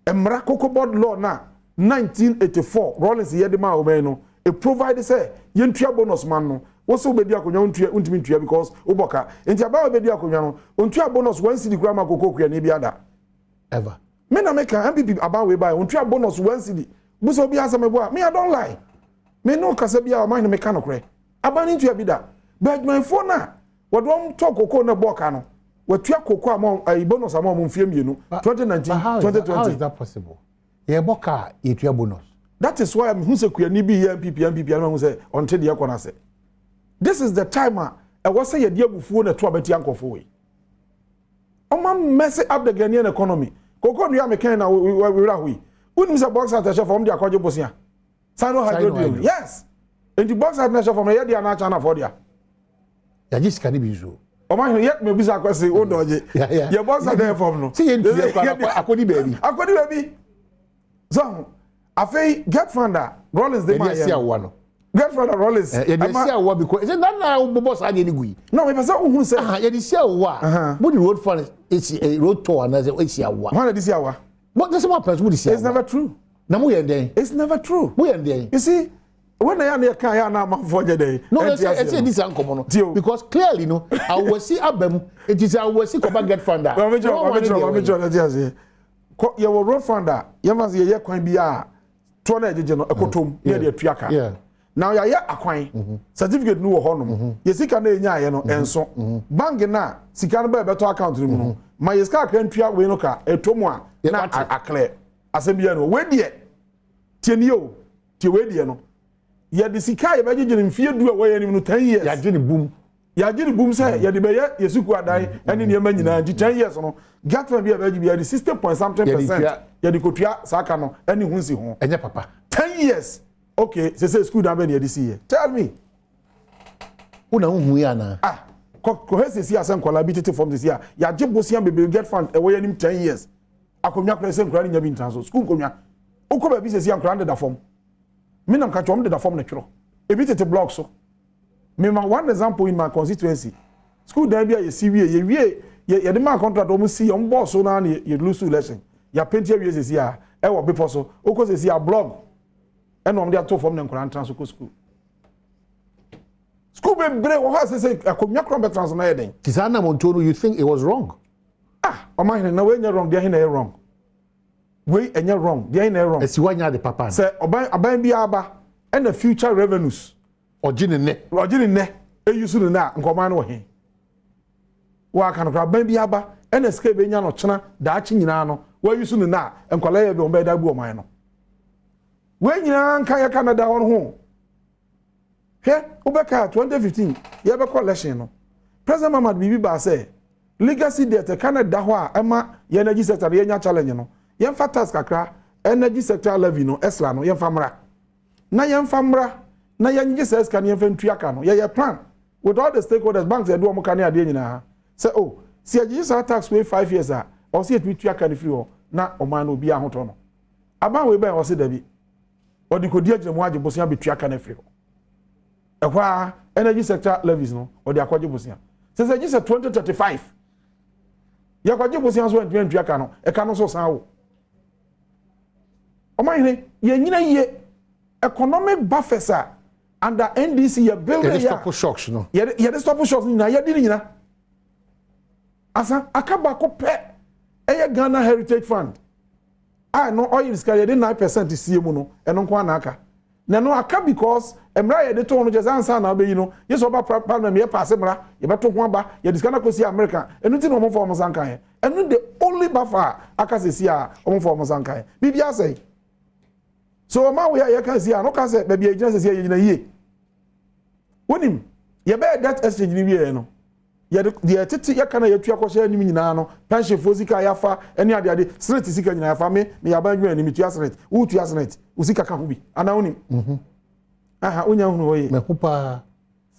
mmara Cocoa Board law na 1984 Rawlings yɛ de ma wɔn no e provide sɛ yɛntua bonus man no, wosi wobɛdi akonnwa, wontua, wontumi ntua because wobɔ ka. Nti abawa bɛdi akonnwa no, ontua bonus 1 cedi kura ma cocoa kuani bi ada. Ever. Me na meka, NPP aban wei ba, ontua bonus 1 cedi. Busa obi asɛm ebo a, me, I don't lie. Me no kasa bi a ɔman no meka nokorɛ. Aban ne ntua bi da, bɛ adwumayɛfoɔ no a wɔde wɔn tɔ cocoa no bɔɔ ka no, wɔtua cocoa ama ɛyi bonus ama wɔn mfie 2, 2019. 2020. How is that possible? Yɛbɔ kaa, yɛtua bonus. That is why mehu sɛ kuani bi yɛ NPP NPP anam sɛ ɔnte deɛ kɔ n'ase. This is the time a ɛwɔ sɛ yɛde abufuo na ɛto abɛtia nkɔfoɔ wei. Ɔma mess up the Ghanaian economy. Koko nua mekan na wura hɔ yi, wonim sɛ bauxite ɛhyɛ fam de akɔgye bosia, Sinohydro deal. Yes, nti bauxite na ɛhyɛ fam na yɛ deɛ anaa China fɔ deɛ? Yagye sika ne bi nso. Ɔmo ahwɛ yɛ mɛ bisa akɔsi o dɔgye yɛ bauxite ɛyɛ fam no. Sɛ yɛn ntua kɔ akɔdi baabi. Akɔdi baabi so. Afei GETFund a Rawlings de maa yɛ no, yɛde esi awowa no. GETFund a Rawlings. Yɛde esi awowa because ɛsɛ nan na bɔbɔ saa deɛ ne gu yi. No, mepɛ sɛ ohun sɛ. Yɛde si awowa a mo de road fund esi, road toll anaasɛ esi awowa. Wɔn na de si awowa. Mo de sɛ mo apɛ so mo de si awowa. It's never true. Na mo yɛ dɛn? It's never true. Mo yɛ dɛn? You see, when na yɛ na yɛ kan yɛ ana amanfoɔ nyɛ dɛn. No, ɛsɛ ɛdi saa nkɔmɔ no because clearly no awɔsi aba mu, eti sɛ awɔsi kɔba GETFund a. Maame kyerɛ, maame kyerɛ, maame kyerɛ, ɛti ase kɔ yɛwɔ road fund a yɛn fa sɛ yɛyɛ kwan bi a toɔ na yɛgyegye no ɛkɔtɔm na yɛde atua ka. Na yɛayɛ akwan, certificate no wɔ hɔnom, yɛ sika no yɛnya ayɛ no ɛnso bank na sika no bɛyɛ bɛtɔ account no mu no ma yɛ sika akra ntua wei no ka ɛtɔ mu a na aklɛ asɛm biara no. Wei deɛ, tie nie o, tie, wei deɛ no yɛde sika a yɛbɛgyegye no mfie 10 a wɔyɛ anim no, 10 years. Yɛagye ne bum. Yɛagye ne bum sɛ yɛde bɛyɛ yɛ sukuu adan ɛne nneɛma nyinaa. Nti 10 years no, GETFund bi a yɛbɛgye bi, yɛde 60 point something percent yɛde kotua saa ka no ɛne ho nsi ho. Ɛnyɛ papa. 10 years, okay, sese school dan bɛ ne yɛde si yɛ? Tell me. Wo na wohu yi ana? Ah, kɔ kɔhɛ sisi asɛ nkɔla bi tete fam sisi a yɛagye bosia bebree. GETFund ɛwɔ yɛn anim 10 years, akonnwa kora sɛ nkɔla ne nya bi ntena so, school nkonnwa. Wokɔ baabi sisi a nkɔla deda fam. Me nam kakyɛ wɔn deda fam na twerɛ, ebi tete block so. Mema one example in my constituency, school dan bi a yɛsi wie, yɛwie yɛ yɛde maa contract, wɔn si, wɔn bɔɔ so naa na yɛ lose election. Yɛapenti awie sisi a ɛwɔ bepɔ so. Wokɔ sisi a, block ɛna wɔn de ato fam na nkɔla ntena so kɔ school. School bebree wɔ hɔ a sɛ akonnwa kora bɛtena so na yɛ den. Ti saa nam ntuo no, you think it was wrong? Ah, ɔman hene, na wei nyɛ wrong deɛ, hene ɛyɛ wrong? Wei ɛnyɛ wrong deɛ, hene ɛyɛ wrong? Esi wa nya de papa. Sɛ ɔban aban bi aba ɛna future revenues. Ɔgye ne nɛ. Ɔgye ne nɛ eyi so ne nɛ a nkɔman no wɔ he wɔaka no kora. Aban bi aba ɛna sika ebe nya no kyena daakye nyinaa no wɔayi so ne nɛ a nkɔla yɛ bi wɔn bɛyɛ da bu ɔman no. Wei nyinaa nka yɛ ka na da hɔ no ho. Hwɛ, wobɛka 2015 yɛbɛkɔ election no, President Mahama biribi baa sɛ legacy debt ɛka na da hɔ a ɛma yɛn energy sector no yɛnya challenge no, yɛmfa tax kakra, energy sector levy no, ESLA no, yɛmfa mmra na yɛmfa mmra na yɛnyegye sɛ sika no yɛmfa ntua ka no. Yɛyɛ plan with all the stakeholders, banks yɛde wɔn ka ne adeɛ nyinaa sɛ o si yɛgyegye saa tax wei 5 years a ɔsi yɛtumi tua ka no firi hɔ na ɔman no obi ahotɔ no. Aban wei bɛn ɔsi dabi, ɔde kodi agyina mu agye bosia bɛtua ka no afiri hɔ. Ɛhɔ a energy sector levies no ɔde akɔgye bosia sɛ gye sɛ 2035 yɛkɔgye bosia so antumi antua ka no, ɛka no so san wo. Ɔman hene, yɛnyina yie economic buffers a under NDC yɛ build. Yɛde stop shocks no. Yɛde stop shocks nyinaa, yɛde ne nyinaa asa aka baako pɛ, ɛyɛ Ghana Heritage Fund a ɛno ɔyɛ sika yɛde 9% sie mu no, ɛno nko ana aka. Na ɛno aka because mmara a yɛde to ho no kyerɛ sɛ ansa na wobɛyi no, gye sɛ ɔba parliament yɛ paase mmara, yɛbɛto ho aba, yɛde sika no akɔsi America. Ɛno nti na wɔmfa wɔn nsa nkaeɛ. Ɛno the only buffer a aka sɛsi a wɔmfa wɔn nsa nkaeɛ. Biribi asɛe. So ɔma wo yɛ a yɛka si a, no ka sɛ baabi a yɛgyina sɛsi a yɛgyina yie. Wonim, yɛbɛyɛ debt exchange no wieɛ no, yɛde deɛ tete yɛka na yɛtua kɔhyɛ anim nyinaa no, pensionfoɔ sika a yɛafa ne adeade, SSNIT sika nyinaa yɛafa. Me meyɛ aban adwuma ni, metua SSNIT, wotua SSNIT, wo sika ka ho bi anaa wonim? Aha, wonya hunu hɔ yie. Mahu paa.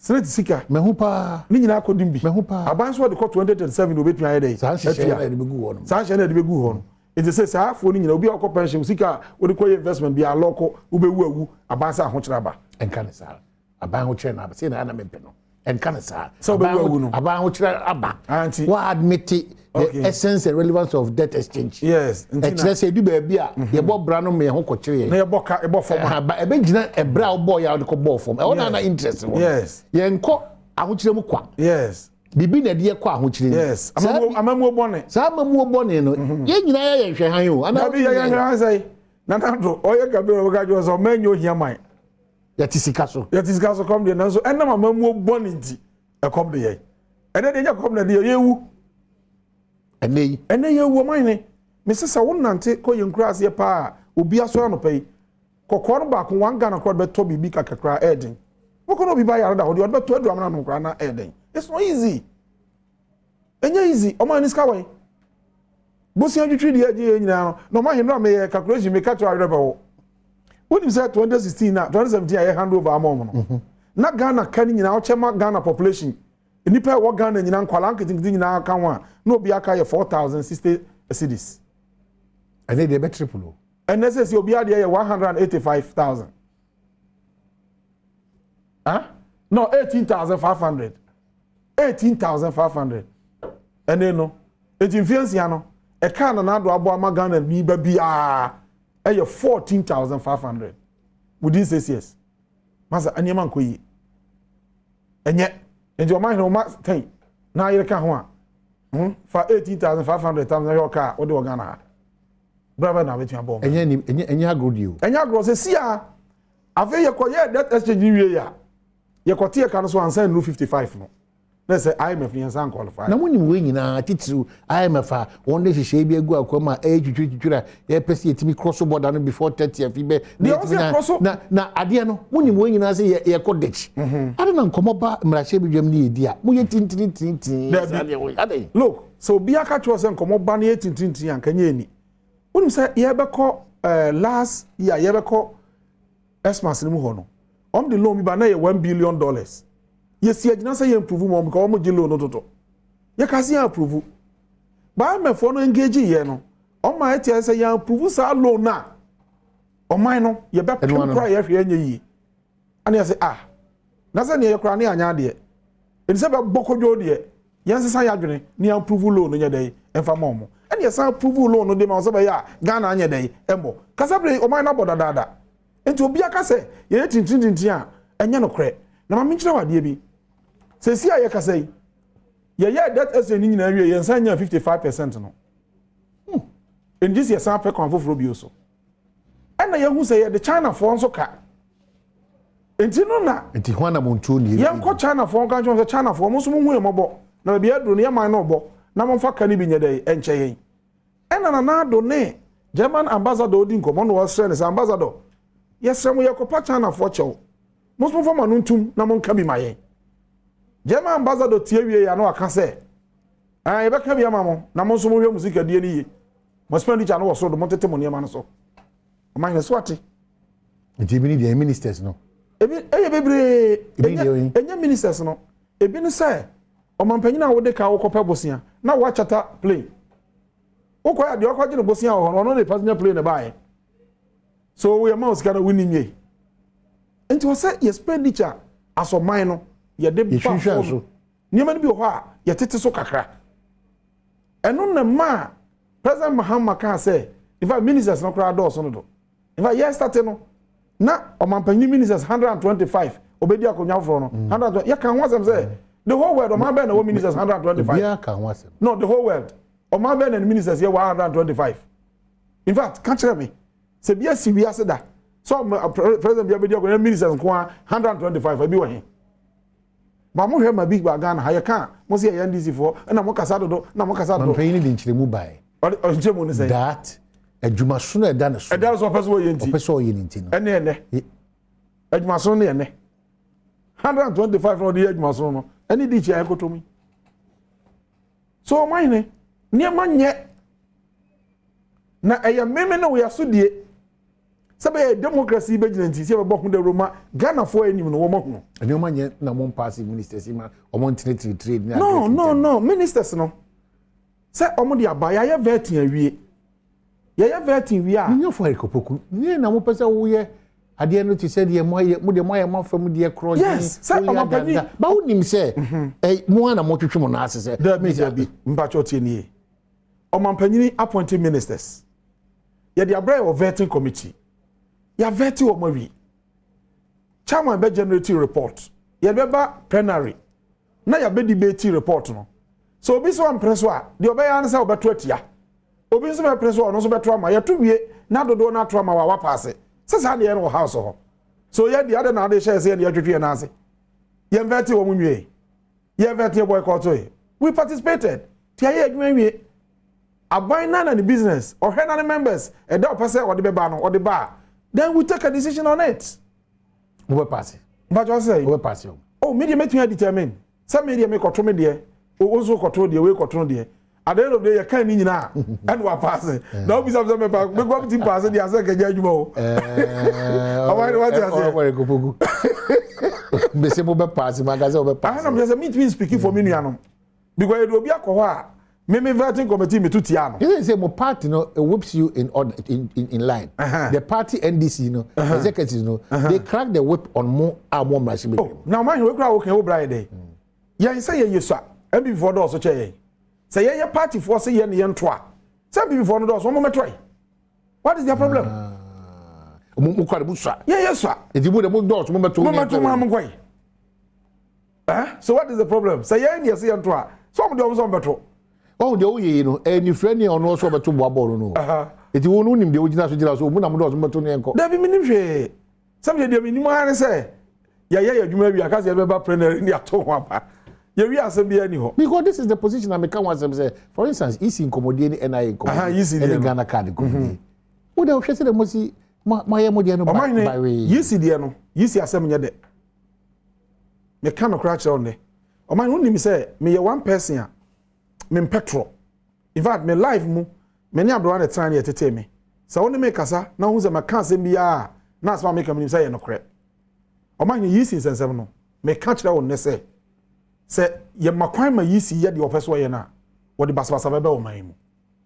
SSNIT sika. Mahu paa. Ne nyinaa kɔdim bi. Mahu paa. Aban nso wɔde kɔ 2037 na obɛtumi ayɛ dɛ. Saa nhyehyɛ na yɛde bɛgu hɔ no. Saa nhyehyɛ na yɛde bɛgu hɔ no. Nti sɛ saa afoɔ no nyinaa, obi a ɔkɔ pension, sika a wode kɔyɛ investment bi alɔkɔ, wobɛwu awu, aban sɛ ahokyerɛ aba. Ɛnka ne saa. Aban ahokyerɛ na aba. Sɛ na ana mempɛ no. Ɛnka ne saa. Sɛ wobɛwu awu no. Aban ahokyerɛ aba. Wa admit the essence and relevance of debt exchange. Yes. Ɛkyerɛ sɛ edu baabi a yɛbɔ bra no ma yɛn ho kɔkyerɛ yɛn. Na yɛbɔ ka yɛbɔ fam a. Ba ɛbɛgyina ɛbrɛ a wobɔɔ yɛ a wode kɔ bɔɔ fam. Ɛhɔ na na interest wɔ. Yes. Yɛnkɔ ahokyerɛ mu kwa. Yes. Biribi na ɛde yɛkɔ ahokyerɛ mu. Yes. Amamuo bɔne. Saa amamuo bɔne no, yɛn nyinaa yɛ nhwɛhan o. Dabi yɛ yɛn nhwɛhan sɛ Nana Addo ɔyɛ Gabriel ɔbɛka kyerɛ sɛ ɔman nyɛ ohia man. Yɛte sika so. Yɛte sika so kɔm deɛ, nanso ɛnam amamuo bɔne nti ɛkɔm de yɛn. Ɛnɛ deɛ nyɛ kɔm na de yɛ, yɛwu. Ɛnɛ yi. Ɛnɛ yɛwu ɔman ne. Mese sɛ wonante kɔ yɛn nkura aseɛ paa, obi asɔre anɔpa yi, kɔkɔɔ no baako 1 Ghana koraa bɛtɔ biribi kakrakra ɛɛden. Wokɔ na obi ba yare da hɔ deɛ ɔde bɛtɔ aduru amena nom koraa na ɛɛden. It's not easy. Ɛnyɛ easy. Ɔman ne sika wɔn. Bosia twitwi deɛ agye yɛn nyinaa no, na ɔman ahene no a meyɛ calculation meka kyerɛ awerɛ bɛwɔ. Wonim sɛ 2016 na 2017 a yɛ hand over ama ɔmo no. Na Ghana ka ne nyinaa ɔkyɛ ma Ghana population. Nipa a ɛwɔ Ghana nyinaa, nkwalaa nketenkete nyinaa ka ho a, na obi aka yɛ 4,060 cedis. Ɛnɛ deɛ ɛbɛ triple o. Ɛnɛ sɛ sɛ obi adeɛ yɛ 185,000. Huh? No, 18,500. 18,500. Ɛnɛ no, eti mfie 6 no, ɛka na n'ado aboa ama Ghana ni ba biara ɛyɛ 14,500 within 6 years. Masa, nneɛma nkɔ yie. Ɛnyɛ nti ɔman hene ɔma 10 na ayere ka ho a, fa 18,500 times na hwɛ ɔka a wode wɔ Ghana ha. Bra bɛ na abɛtumi abɔ ɔman. Ɛnyɛ ni ɛnyɛ agorɔ di o. Ɛnyɛ agorɔ sɛ si a afei yɛkɔyɛ debt exchange ni wie a, yɛkɔte yɛ ka no so ansa nnuru 55 no na sɛ IMF ni yɛn nsa nqualify. Na mo nim wei nyinaa, titiriw IMF a wɔn de hyehyɛ bi agu akwa mu a ɛyɛ twitwiri twitwiri a yɛpɛ sɛ yɛtumi cross border no before 30th yi bɛ na Deɛ ɔsɛ yɛtumi cross na na adeɛ no, mo nim wei nyinaa sɛ yɛ yɛkɔ ditch. Ade na nkɔmɔ ba mmarahyɛ bi dwam ne yɛdi a mo yɛ tintintintin. Dabi. Saa deɛ wɔ ade. Look, sɛ obi aka kyerɛ sɛ nkɔmɔ ba no yɛ tintintin a, nka nyɛ ani. Wonim sɛ yɛbɛkɔ last year yɛbɛkɔ Xmas no mu hɔ no, ɔm de loan bi ba na yɛ $1 billion. Yɛsi agyina sɛ yɛ approve mu ɔm because ɔmo gye loan no toto. Yɛka se yɛn approve. Ba IMF foɔ no engage yɛ no, ɔmo a ɛte sɛ yɛn approve saa loan na ɔman no Ɛno yɛbɛpem ano. koraa yɛhwɛ yɛnyɛ yie. Ɛna yɛsɛ ah, na sɛ neɛ yɛ koraa ne yɛanyɛ adeɛ. Ɛni sɛ bɛbɔ kodwo deɛ, yɛn sesa yɛ adwene ne yɛn approve loan no nyɛ dɛ ɛmfa ma ɔmo. Ɛna yɛsan approve loan no de ma ɔsɛ bɛyɛ a Ghana anyɛ dɛ ɛmbɔ. Kasa bere ɔman no abɔ dadaada. Nti obi aka sɛ yɛyɛ tintintintin a, ɛnyɛ nokorɛ. Na maame nkyerɛ wɔ adeɛ bi. Sɛsi a yɛkasa yi, yɛyɛ debt exchange no nyinaa wie, yɛn nsa nya 55% no. Nti sɛ yɛsan pɛ kwan foforɔ bio so. Ɛna yɛhu sɛ yɛde Chinafoɔ nso ka. Nti no na Nti ho anamontuo ne yɛnkɔ Chinafoɔ nka nkyɛn sɛ Chinafoɔ mo nso mo hu yɛn mmɔbɔ na baabi aduro no yɛ man no ɔbɔ na momfa ka no bi nyɛ dɛ ɛnkyɛ yɛn. Ɛna Nana Addo ne German ambassador odi nkɔmmɔ na ɔsrɛ no sɛ, ambassador, yɛsrɛ mo, yɛkɔpa Chinafoɔ kyɛw, mo nso momfa mo ano ntum na monka bi ma yɛn. German ambassador tie wie yɛ a na waka sɛ ɛn yɛbɛka bi ama mo na mo nso mohwɛ mo sikadie no yie, mo expenditure no wɔ soro do, montete mo nneɛma no so. Ɔman hene so ate. Nti ebi ni deɛ ministers no. Ebi ɛyɛ bebree. Ebi deɛ ɛnyɛ oyin. Ɛnyɛ ministers no, ebi ne sɛ ɔmanpanyin a wode ka wokɔpɛ bosia na woakyata plane wokɔ yɛ deɛ ɔkɔgye ne bosia wɔ hɔ no, ɔno ne passenger plane na baayɛ so woyɛ ma wo sika no wonim yie. Nti wɔ sɛ yɛ expenditure asɔman no yɛde ba Yɛhwehwɛ fam so. Nneɛma no bi wɔ hɔ a yɛtete so kakra. Ɛno na maa President Mahama kaa sɛ in fact ministers no koraa dɔɔso no do. In fact, yɛ start no na ɔmanpanyin ministers 125, obedi akonnwa foforɔ no 120. Yɛka ho asɛm sɛ the whole world, ɔman bɛn na ɛwɔ ministers 125? Obiara ka ho asɛm. No, the whole world, ɔman bɛn na ne ministers yɛ 125? In fact, ka kyerɛ me sɛ bi asi wiase da. Sɛ ɔmo president bi abɛdi akɔnya, ministers nko a 125 ebi wɔ he ba mo hwɛ ma bi ba Ghana ha yɛ ka mo sɛ yɛ NDC foɔ, ɛna mo kasa dodo na mo kasa dodo. Mampanyin de nkyerɛmu bae. Ɔde ɔnkyerɛmu ne sɛn? That adwumaso no ɛda ne so. Ɛda so, ɔpɛ so wɔyɛ nti. Ɔpɛ sɛ ɔyɛ ne nti no. Ɛne ɛnɛ adwumaso ne ɛnɛ 125 na ɔde yɛ adwumaso no ɛne di kyia ɛkoto mu so. Ɔman nneɛma nyɛ na ɛyɛ mímí ne wɔyɛ so die sɛ bɛyɛ democracy bɛgyina nti sɛ yɛbɛbɔ ho dawuro ma Ghanafoɔ anim no wɔn ahunu. Nneɛma nyɛ na mo mpaase ministers yi ma ɔmo ntenetene trade ne No, no, no, ministers no sɛ ɔmo de aba, yɛayɛ vetting awie, yɛyɛ vetting wie a. Nyɛ fo Eric Opoku ne na mo pɛ sɛ woyɛ adeɛ no te sɛ deɛ mo ayɛ, mo deɛ mo ayɛ mo afam deɛ korɔ. Yes, sɛ ɔmapanyin- Ba wonim sɛ ɛ mo ana mo twetwe mo nan ase sɛ. Dabi, dabi, mpatsɔ, tie nie. Ɔmampanyini appointing ministers, yɛde abrɛ wɔ vetting committee, yɛa vet wɔn awie, chairman bɛ generate report, yɛde bɛba plenary na yɛabɛ debate report no. So obi sɛ ɔmpere so a, deɛ ɔbɛyɛ ano sɛ ɔbɛto atia. Obi nso bɛpere so a, ɔno nso bɛto ama. Yɛto wie na dodoɔ no ato ama wa wapaase sɛ saa deɛ no wɔ house hɔ. So yɛ deɛ ade na ade hyɛ sɛ yɛde yɛtwetwe yɛn ase, yɛn vet wɔn nwie, yɛn vet yɛ boycott yi. We participated tí a yɛ adwuma wie. Aban na ne business ɔhwɛ na ne members ɛda ɔpɛ sɛ ɔde bɛba no ɔde ba a, then we take a decision on it. Mo bɛ paase. Mpatsɔ sɛ. Mo bɛ paase o. Oh, mi deɛ mɛtumi adetermine sɛ mi deɛ mi kɔto mi deɛ, o nso kɔto deɛ, wei kɔto deɛ. At the end of the day, yɛ kan ni nyinaa ɛna wa paase na obi sɛ mɛ pa mɛ kɔ ti paase deɛ asɛ kɛnyɛ adwuma o. Ɔmo ayɛ wate aseɛ. Ɔmo Eric Opoku mbese mo bɛ paase ma nkasa mo bɛ paase. Ahana mi sɛ mi ntumi speak for mi nuanom because edu obi akɔ hɔ a mi vetting committee mi tu tia no. You say mo party no, it whips you in order, in line. The party NDC no, executives no, they crack the whip on mo a mo mmarahyɛ Oh, na ɔmo ahwɛ ekura awo kan wo bra yɛ dɛ yɛn sɛ yɛ yɛ sua NPP foɔ dɔɔso kyɛ yɛn sɛ yɛyɛ party foɔ sɛ yɛn ne yɛn to a, sɛ NPP foɔ no dɔɔso, ɔmo mɛtɔ yi, what is their problem? Mo kura de mo sua. Yɛn yɛ sua. Eti mo de mo dɔɔso, mo mɛto. Mo mɛto mo amu nkɔ yi. Eh, so what is the problem sɛ yɛn ne yɛ sɛ yɛn to a, sɛ ɔmo de ɔmo sɛ ɔmo bɛto? Ɔhun deɛ woyɛ yi no, ɛyɛ nifrɛ ni ɔno ɔsɔ ɔbɛto boa bɔɔl no. Eti wo no nim deɛ wogyina so gyina so, mo na mo dɔɔso, mo bɛto ne yɛn kɔ. Dabi, mi nim hwee. Sɛbi deɛ mi nim ara ne sɛ yɛyɛ yɛ adwuma wi akasi yɛde bɛba plenary ne ato ho aba, yɛwi asɛm bi ani hɔ. Because this is the position na meka ho asɛm sɛ, for instance, EC nkɔmɔdie ne NIA nkɔmɔdie EC deɛ ɛne no. Ghana Card nkɔmɔdie, wo de wohwɛ sɛ de mo si mo ayɛ mo deɛ no ba Ɔman ba wei. EC deɛ no, EC asɛm nyɛ dɛ. Meka no koraa kyerɛ wo nnɛ, ɔman wonim sɛ meyɛ one person a mempɛ torɔ. In fact, me life mu, me ne aberewa ne tena ne yɛtetee me sɛ wo ne me kasa na wohu sɛ maka asɛm biara a, na asɛm a meka menim sɛ yɛ nokorɛ. Ɔman EC nsɛnsɛm no, meka kyerɛ wo nnɛ sɛ yɛma kwan ma EC yɛ deɛ ɔpɛ so ɔyɛ no a, wɔde basabasa bɛbɛ ɔman yi mu.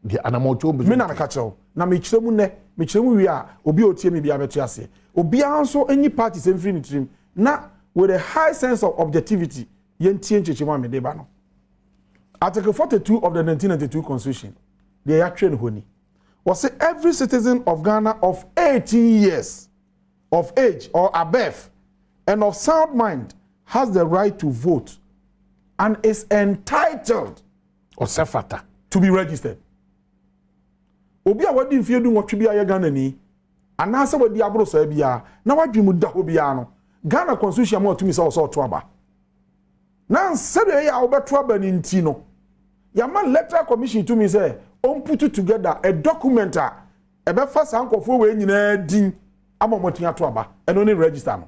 Deɛ anamɔtuo Me na meka kyerɛ wo na mekyerɛ mu nnɛ, mekyerɛ mu wie a, obi a otie me biara bɛte aseɛ. Obiara nso nyi party sɛm firi ne tirim na with a high sense of objectivity yɛntie nkyɛkyɛmu a mede ba no. Article 42 of the 1992 Constitution deɛ, yɛatwerɛ no hɔ ni, wɔse every citizen of Ghana of 18 years of age or above and of sound mind has the right to vote and is entitled ɔsɛ fata to be registered. Obi a wadi mfeɛ 18 bi a yɛ Ghana ni anaasɛ wadi aboro saa biara na wadwi mu da hɔ biara no, Ghana Constitution mu atumi sɛ ɔsɛ ɔto aba. Na sɛdeɛ ɛyɛ a wobɛto aba no nti no, yɛama Electoral Commission tumi sɛ ɔmput together a document a ɛbɛfa saa nkɔfoɔ wei nyinaa din ama ɔmo atumi ato aba. Ɛno ne register no.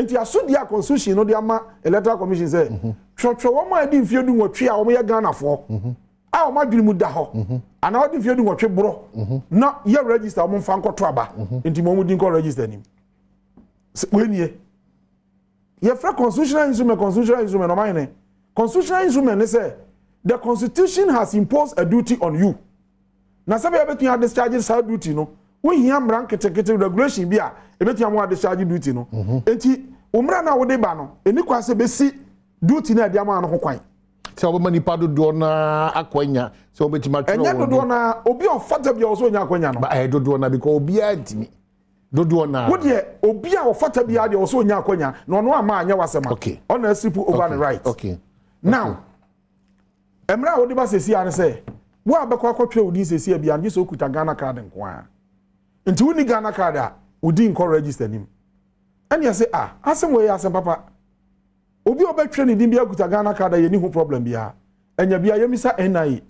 Nti asodie a Constitution no de ama Electoral Commission sɛ twerɛtwerɛ wɔn a ɛdi mfeɛ 18 a wɔyɛ Ghanafoɔ a wɔn adwene mu da hɔ anaa wɔde mfeɛ 18 borɔ na yɛ register wɔn mfa nkɔto aba. Nti mo wɔn di nkɔ register nim. Wei nie yɛfrɛ constitutional instrument. Constitutional instrument, ɔman yɛn constitutional instrument ne sɛ the Constitution has imposed a duty on you na sɛbɛyɛ bɛtumi a discharge saa duty no, wohia mmara nketenkete, regulation bi a ebɛtumi ama wa discharge duty no. Eti mmara no a wode ba no, eni kwa sɛ bɛsi duty no a ɛde ama no ho kwan. Sɛ wɔbɛma nipa dodoɔ naa akɔnya sɛ wɔbɛtumi atwerɛ Ɛnyɛ wɔn dodoɔ naa. Obi a ɔfata bi a ɔsɛ onya akɔnya no. Ba ɛyɛ dodoɔ naa because obiara ntumi dodoɔ naa. Wo deɛ, obi a ɔfata bi a deɛ ɔsɛ onya akɔnya na ɔno ama anyɛ wasɛm a ɔna aslip over the right. Now, mmerɛ a wode ba sɛsi a ne sɛ wo a bɛkɔ akɔtwerɛ wo din sɛsi a bia gye sɛ okuta Ghana Card nko a. Nti wonni Ghana Card a, Wodi nkɔ register nim. Ɛne yɛsɛ, ah, asɛm wɔ yɛ asɛm papa. Obi a ɔbɛtwerɛ ne din bi akuta Ghana Card a, yɛni ho problem biara. Ɛnya bi a yɛmisa NIA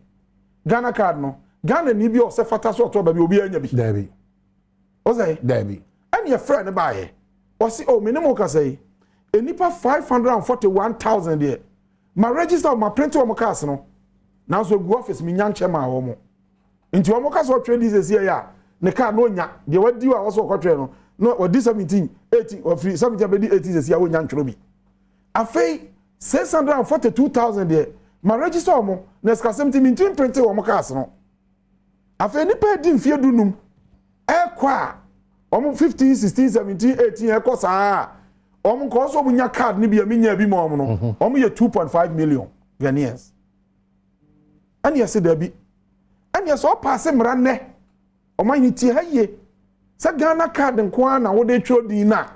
Ghana Card no, Ghana ni bi a ɔsɛ fata so ɔtɔ baabi, obi anya bi. Dabi. Ɔsɛ Dabi. Ɛne yɛfrɛ ne baayɛ, ɔsi, "Oh, me ne mo kasa yi, enipa 541,000 deɛ, ma register, ma print wɔn cards no, nanso egu office, mi nya nkyɛn ma wɔn." Nti wɔn kasa ɔtwerɛ di sɛ yɛ a ne card no onya deɛ wadi a wɔsɔ ɔkɔtwerɛ no na wɔdi 17, 18, ɔfiri 17 abɛdi 18 sɛ si a wɔnya ntwerɛ bi. Afei 642,000 deɛ, ma register wɔn na sikasɛm ti mi ntumi print wɔn cards no. Afei nipa edi mfie 15 ɛkɔ a, wɔn 15, 16, 17, 18 ɛkɔ saa, wɔn nkɔɔ so wɔn nya card ni bi a mi nya bi ma wɔn no, wɔn yɛ 2.5 million Ghanaians. Ɛna yɛsɛ dabi, ɛna yɛsɛ ɔpaase mmara nnɛ, ɔman yi tie ha yie, sɛ Ghana Card nko ara na wɔde twerɛ din na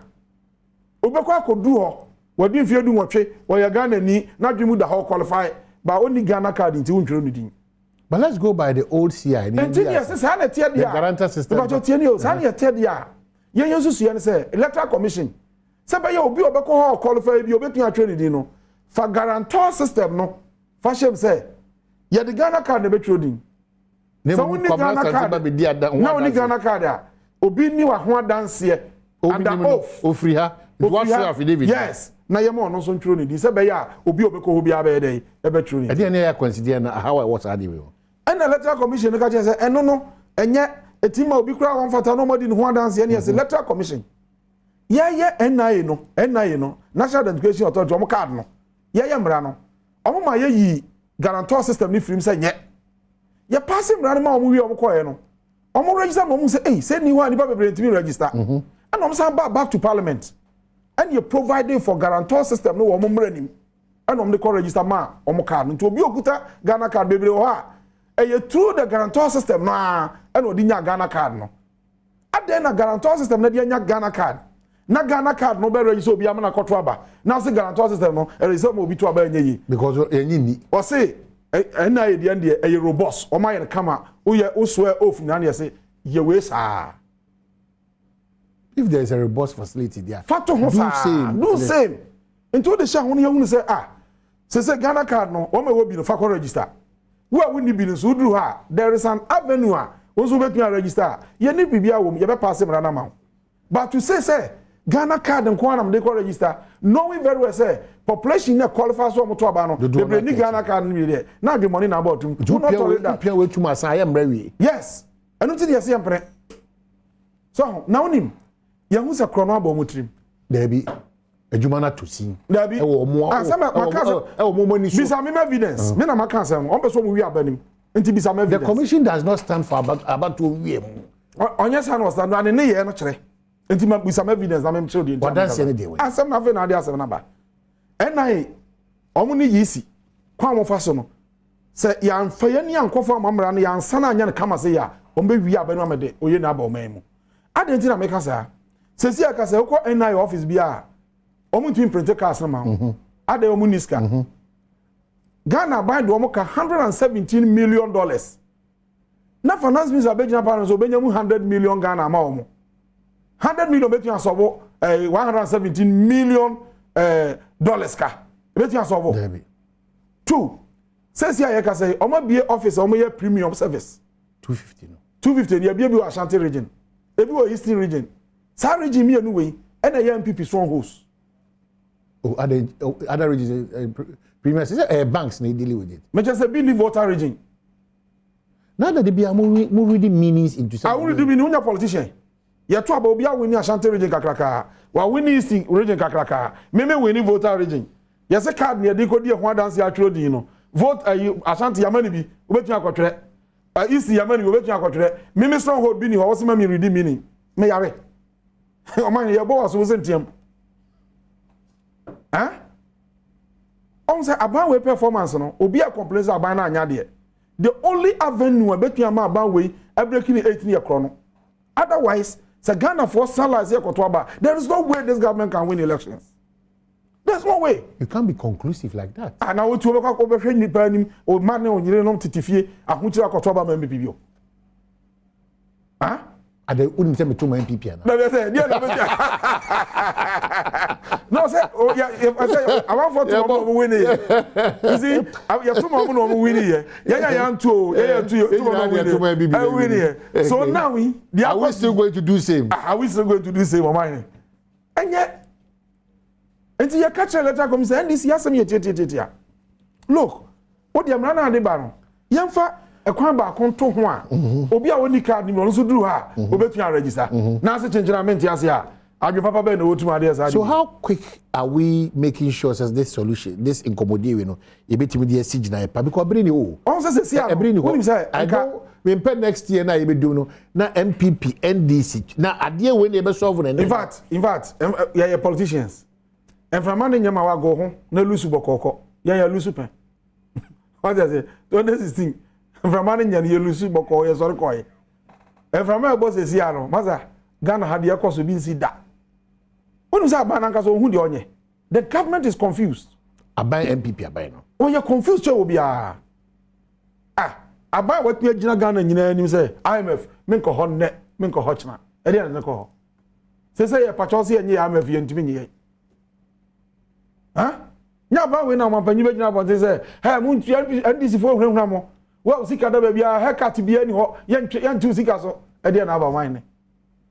obɛkɔ akɔdu hɔ, wɔde mfie 18, wɔyɛ Ghana ni, n'adwene mu da hɔ, qualify ba ɔni Ghana Card nti wɔntwerɛ ne din. But let's go by the old CI. Nti ni yɛsɛ saa na ɛteɛ deɛ. The guarantor system. Ìbàjẹ́ tie ni o, saa na ɛteɛ deɛ a, yɛn nso yɛn sɛ Electoral Commission, sɛ bɛyɛ obi a ɔbɛkɔ hɔ qualify bi, obɛtumi atwerɛ ne din no, fa guarantor system no fa hyɛm sɛ yɛde Ghana Card na ɛbɛtwerɛ din. Sɛ wonni Ghana Card na wonni Ghana Card a, obi ni wa ho adanseɛ under oath. Ofiri ha, waso affidavit. Yes, na yɛ ma ɔno nso ntwerɛ ne din sɛ bɛyɛ a obi a ɔbɛkɔ hɔ biara bɛyɛ dɛ ɛbɛtwerɛ ne din. Ɛdeɛ ne yɛ akwansideɛ na ahaw a ɛwɔ saa deɛ wei ho? Ɛna Electoral Commission no ka kyerɛ sɛ ɛno no ɛnyɛ eti ma obi kura wɔn fata na ɔmo di ne ho adanseɛ. Ne yɛ sɛ Electoral Commission, yɛyɛ NIA no, NIA no, National Identification Authority, ɔmo card no, yɛyɛ mmara no, ɔmo ma yɛyi guarantor system ne firim sɛ nyɛ yɛ paase mmara no ma ɔmo wie. Ɔmo kɔɛ no, ɔmo register ma ɔmo sɛ ɛyi sɛ ni hɔ a nipa bebree ntumi register. Ɛna ɔmo san ba back to Parliament, ɛna yɛ providing for guarantor system no wɔ ɔmo mmerɛ nim, ɛna ɔmo de kɔ register ma ɔmo card no. Nti obi okuta Ghana Card bebree wɔ hɔ a, ɛyɛ through the guarantor system no a ɛna ɔde nya Ghana Card no. Adan na guarantor system na de anya Ghana Card, na Ghana Card no bɛ register obi ama na kɔto aba, na ase guarantor system no ɛregister ma obi to aba, ɛnyɛ yie. Because yɛnyi ni. Ɔse ɛna yɛ deɛ deɛ ɛyɛ robust, ɔmo ayɛ no kama, woyɛ wosoɛ oath na yɛ sɛ yɛ wei saa. If there is a robust facility there. Fa to ho saa, same. Do same. Nti o de hyɛ ho no, yɛhunu sɛ, ah, sese Ghana Card no, wɔn a ɛwɔ bi no, fa kɔ register. Wo a wonni bi no nso, woduru hɔ a, there is an avenue a wɔn nso wobɛtumi a register a yɛne biribi a wɔm yɛbɛ paase mmara no ama wo. But to say sɛ Ghana Card nko ara na mede kɔ register, knowing very well sɛ population na qualify so ɔmo to aba no bebree ni Ghana Card no bi deɛ, na adwemɔne na abɔ ɔtum. Nti wopia wei tum asan ayɛ mmerɛ wie. Yes, ɛno ti deɛ yɛsɛ yɛmpene so na wonim yɛhu sɛ korɔ no abɔ ɔmo tirim. Daabi, adwuma no ato sin. Dabi. Ɛwɔ ɔmo asɛm a maka sɛ ɛwɔ ɔmo ani so. Bisa mi ma evidence, mi na maka asɛm, ɔmo pɛ sɛ ɔmo wi aba nim, nti bisa ma The evidence. commission does not stand for abatoɔ wie mu. Ɔnyɛ saa na ɔsan no ane ne yɛ no kyerɛ, nti ma bisa ma evidence na mi kyerɛ deɛ nti a Wadanseɛ meka ne deɛ wɔ. Asɛm na afei na ade asɛm na ba ɛnan ɔmo ne yi si kwan a wɔfa so no sɛ yɛnfa yɛn ni ankɔfo ama mmara no, yɛnsa na anya no kama sɛ yɛ a, wɔn bɛ wie aba no ama de oye na aba ɔman mu. Adi nti na meka saa sɛsi aka sɛ wokɔ NIA office bi a, wɔn ntumi print cards no ma wo. Adi wɔn ni sika. Ghana aban de wɔn ka $117 million, na Finance Minister abɛgyina parliament so, obɛnya mu 100 million Ghana ama wɔn. 100 million bɛtumi asɔbo 117 million dollars ka bɛtumi asɔbo? Dabi. Two, sɛsi a yɛka sɛ ɔmo abie office a ɔmo yɛ premium service. 250 no. 250 ni abie bi wɔ Ashanti Region, ebi wɔ Eastern Region. Saa region mmienu wei ɛna ɛyɛ NPP strongholds. Oh, other regions, premium sɛ banks na dealing with it. Mɛkyɛ sɛ bi ni Volta Region. Now that they be mo reading meanings into some. Awuri di mi ni wonya politician yɛto aba, obi awini Ashanti Region kakraka, wawini Eastern Region kakraka, mímí wini Volta Region. Yɛsɛ card ni yɛde kɔ di ɛho adansi atwerɛ din no vote ayi Ashanti yamani bi wobɛtumi akɔtwerɛ, Eastern yamani bi wobɛtumi akɔtwerɛ, mímí stronghold bi ni hɔ, wɔsɛ ma mi read meaning, mi yare ɔman yɛ bɔ wɔ so wosɛ ntiam ɛn ɔn sɛ aban wei performance no, obi a complain sɛ aban no anya deɛ, the only avenue a bɛtumi ama aban wei abreaking the eight ni yɛ korɔ no. Otherwise, sɛ Ghanafoɔ san sɛ yɛkɔto aba, there is no way this government can win elections. There is no way. You can't be conclusive like that. Ana wotu wobɛkɔ wobɛhwɛ nipa anim, o ma ne onyere nom tete fie ahokyere akɔto aba ma NPP bio, ah. Ade wonim sɛ meto ma NPP ana? Dabi, sɛ deɛ na bɛtia no sɛ o yɛ yɛ sɛ amanfoɔ to wɔn wɔn wini yɛ. You see, yɛto ma wɔn na wɔn wini yɛ. Yɛn yɛ yɛn to o, yɛn yɛ to yɛ to wɔn na wɔn wini yɛ wini yɛ. So now we are we still going to do same? Are we still going to do same, ɔman yɛn ɛnyɛ? Nti yɛ ka kyerɛ Electoral Commission, NDC asɛm yɛ tiatiatiatia. Look, o deɛ, mmara naa de ba no, yɛnfa ɛkwan baako nto ho a obi a wɔni card ni bi, ɔno nso duru ha a, obetumi aregister n'ase kyenkyen a mente ase a adwe papa bɛyɛ na wɔtum adeɛ saa. So how quick are we making sure sɛ this solution, this nkɔmɔdie wei no, yɛbɛtumi de asi gyina pa? Because ɛbere ni o. Ɔn sɛ sɛ si ano ɛbere ni hɔ. Wonim sɛ I know mempɛ next year na yɛbɛdum no na NPP, NDC na adeɛ wei na yɛbɛsolve no. In fact, yɛyɛ politicians, mframa ne nyɛma wago ho na lose bɔkɔɔkɔ. Yɛyɛ lose pɛn wọ́n ti sɛ 2016 mframa ne nyɛ no, yɛ lose bɔkɔɔ, yɛ sɔre kɔɛ. Mframa ɛbɔ sɛsi ano masa Ghana ha deɛ, ɛkɔ so bi nsi da. Wonim sɛ aban nankasa ohun deɛ ɔnyɛ. The government is confused. Aban, NPP aban no. Ɔyɛ confused kyɛ obiara. Ah, aban a watumi agyina Ghana nyinaa anim sɛ IMF, menkɔ hɔ nnɛ, menkɔ hɔ kyena, ɛdeɛ na ne kɔ hɔ sɛ yɛ pakyɛw sɛ yɛnyɛ IMF, yɛntumi nyɛ yɛn nyɛ aban wei na ɔmampanyin bɛgyina abɔnten sɛ ɛ mo NDC foɔ hunahuna mo wa sika da baabi a haircut bi ani hɔ, yɛntwe yɛntew sika so, ɛdeɛ na aba ɔman ne.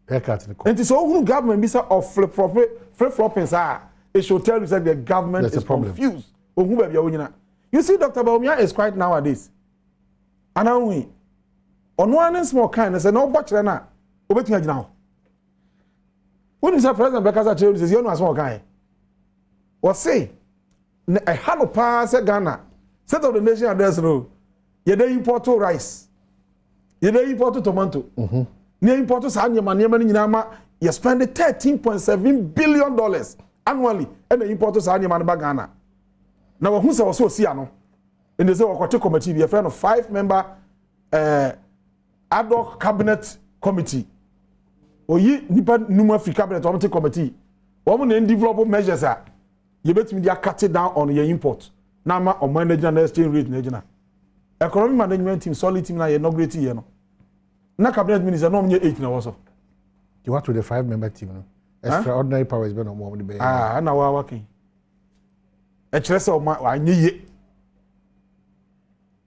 Haircut ne kɔ. Nti sɛ ohunu government bi sɛ ɔflip flop, flip flopping saa, it should tell you say the government There's a is problem. confused. Ohun baabi a onyina. You see, Dr. Bawumia is quiet nowadays. Ana ohun yi, ɔno ara ne nsɛm a ɔkan no sɛ na ɔbɔ kyerɛ no a, obetumi agyina hɔ. Wonim sɛ president bɛkasa kyerɛ no sɛ yɛnu asɛm a ɔkan yɛ, wɔse na ɛha no paa sɛ Ghana State of the Nation Address no, yɛde import rice, yɛde import tomato, ne yɛ import saa nneɛma no nyinaa ma yɛ spend $13.7 billion annually ɛna import saa nneɛma no ba Ghana. Na wɔn ho sɛ wɔsɛ osi ano ɛnna sɛ wɔkɔte committee bi, yɛfrɛ no five member ad hoc cabinet committee. Oyi nipa num afiri cabinet, wɔn te committee, wɔn na develop measures a yɛbɛtumi de acut down on yɛn import na ama ɔman no gyina na exchange rate na gyina. Economic management team, solid team na yɛ inaugurate yɛ no, na cabinet minister na wɔn nyɛ eight na wɔ so. You what with the five member team no? Extraordinary powers bɛ na ɔmo de bɛyɛ. Ah, ɛna wa waka yi, ɛkyerɛ sɛ ɔma anyɛ yie,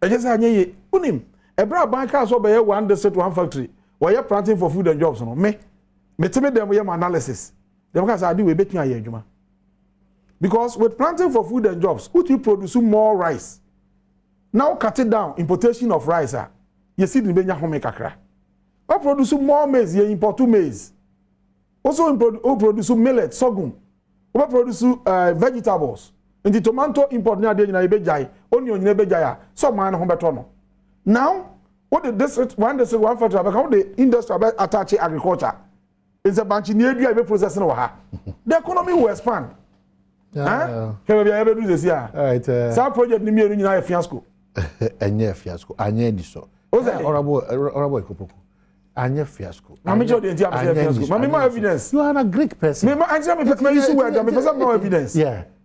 ɛkyerɛ sɛ anyɛ yie. Wonim ɛbrɛ aban kaa sɛ ɔbɛyɛ One District One Factory, wɔyɛ Planting for Food and Jobs no, me mete me dɛm yɛ mo analysis dɛm kaa sɛ ade wei ebɛtumi ayɛ adwuma, because with Planting for Food and Jobs, wotumi produce more rice na wo cut down importation of rice a, yɛsi de bɛnya home kakra. Wo produce more maize, yɛ import maize. Also wo produce millet, sorghum, wo produce vegetables, nti tomato import ne adeɛ nyinaa yɛbɛgyae, onion nyinaa yɛbɛgyae a, sɛ ɔman no ho bɛtɔ no. Now wode district One District One Factory abɛka, wode industry abɛ attach agriculture, nsɛ bankye ni edua, yɛbɛ process no wɔ ha, the economy will expand. Hwɛ baabi a yɛbɛduru sɛsi a saa project ni mmienu nyinaa yɛ fiasco. Ɛnyɛ fiasco, anyɛ ni so. O sɛ Honorable Ekopoku, anyɛ fiasco. Maame kyerɛ deɛ nti a mesɛ fiasco. Maame ma evidence. You are a great person. Me ma ankyerɛ me pɛ me use word, me pɛ sɛ ma evidence.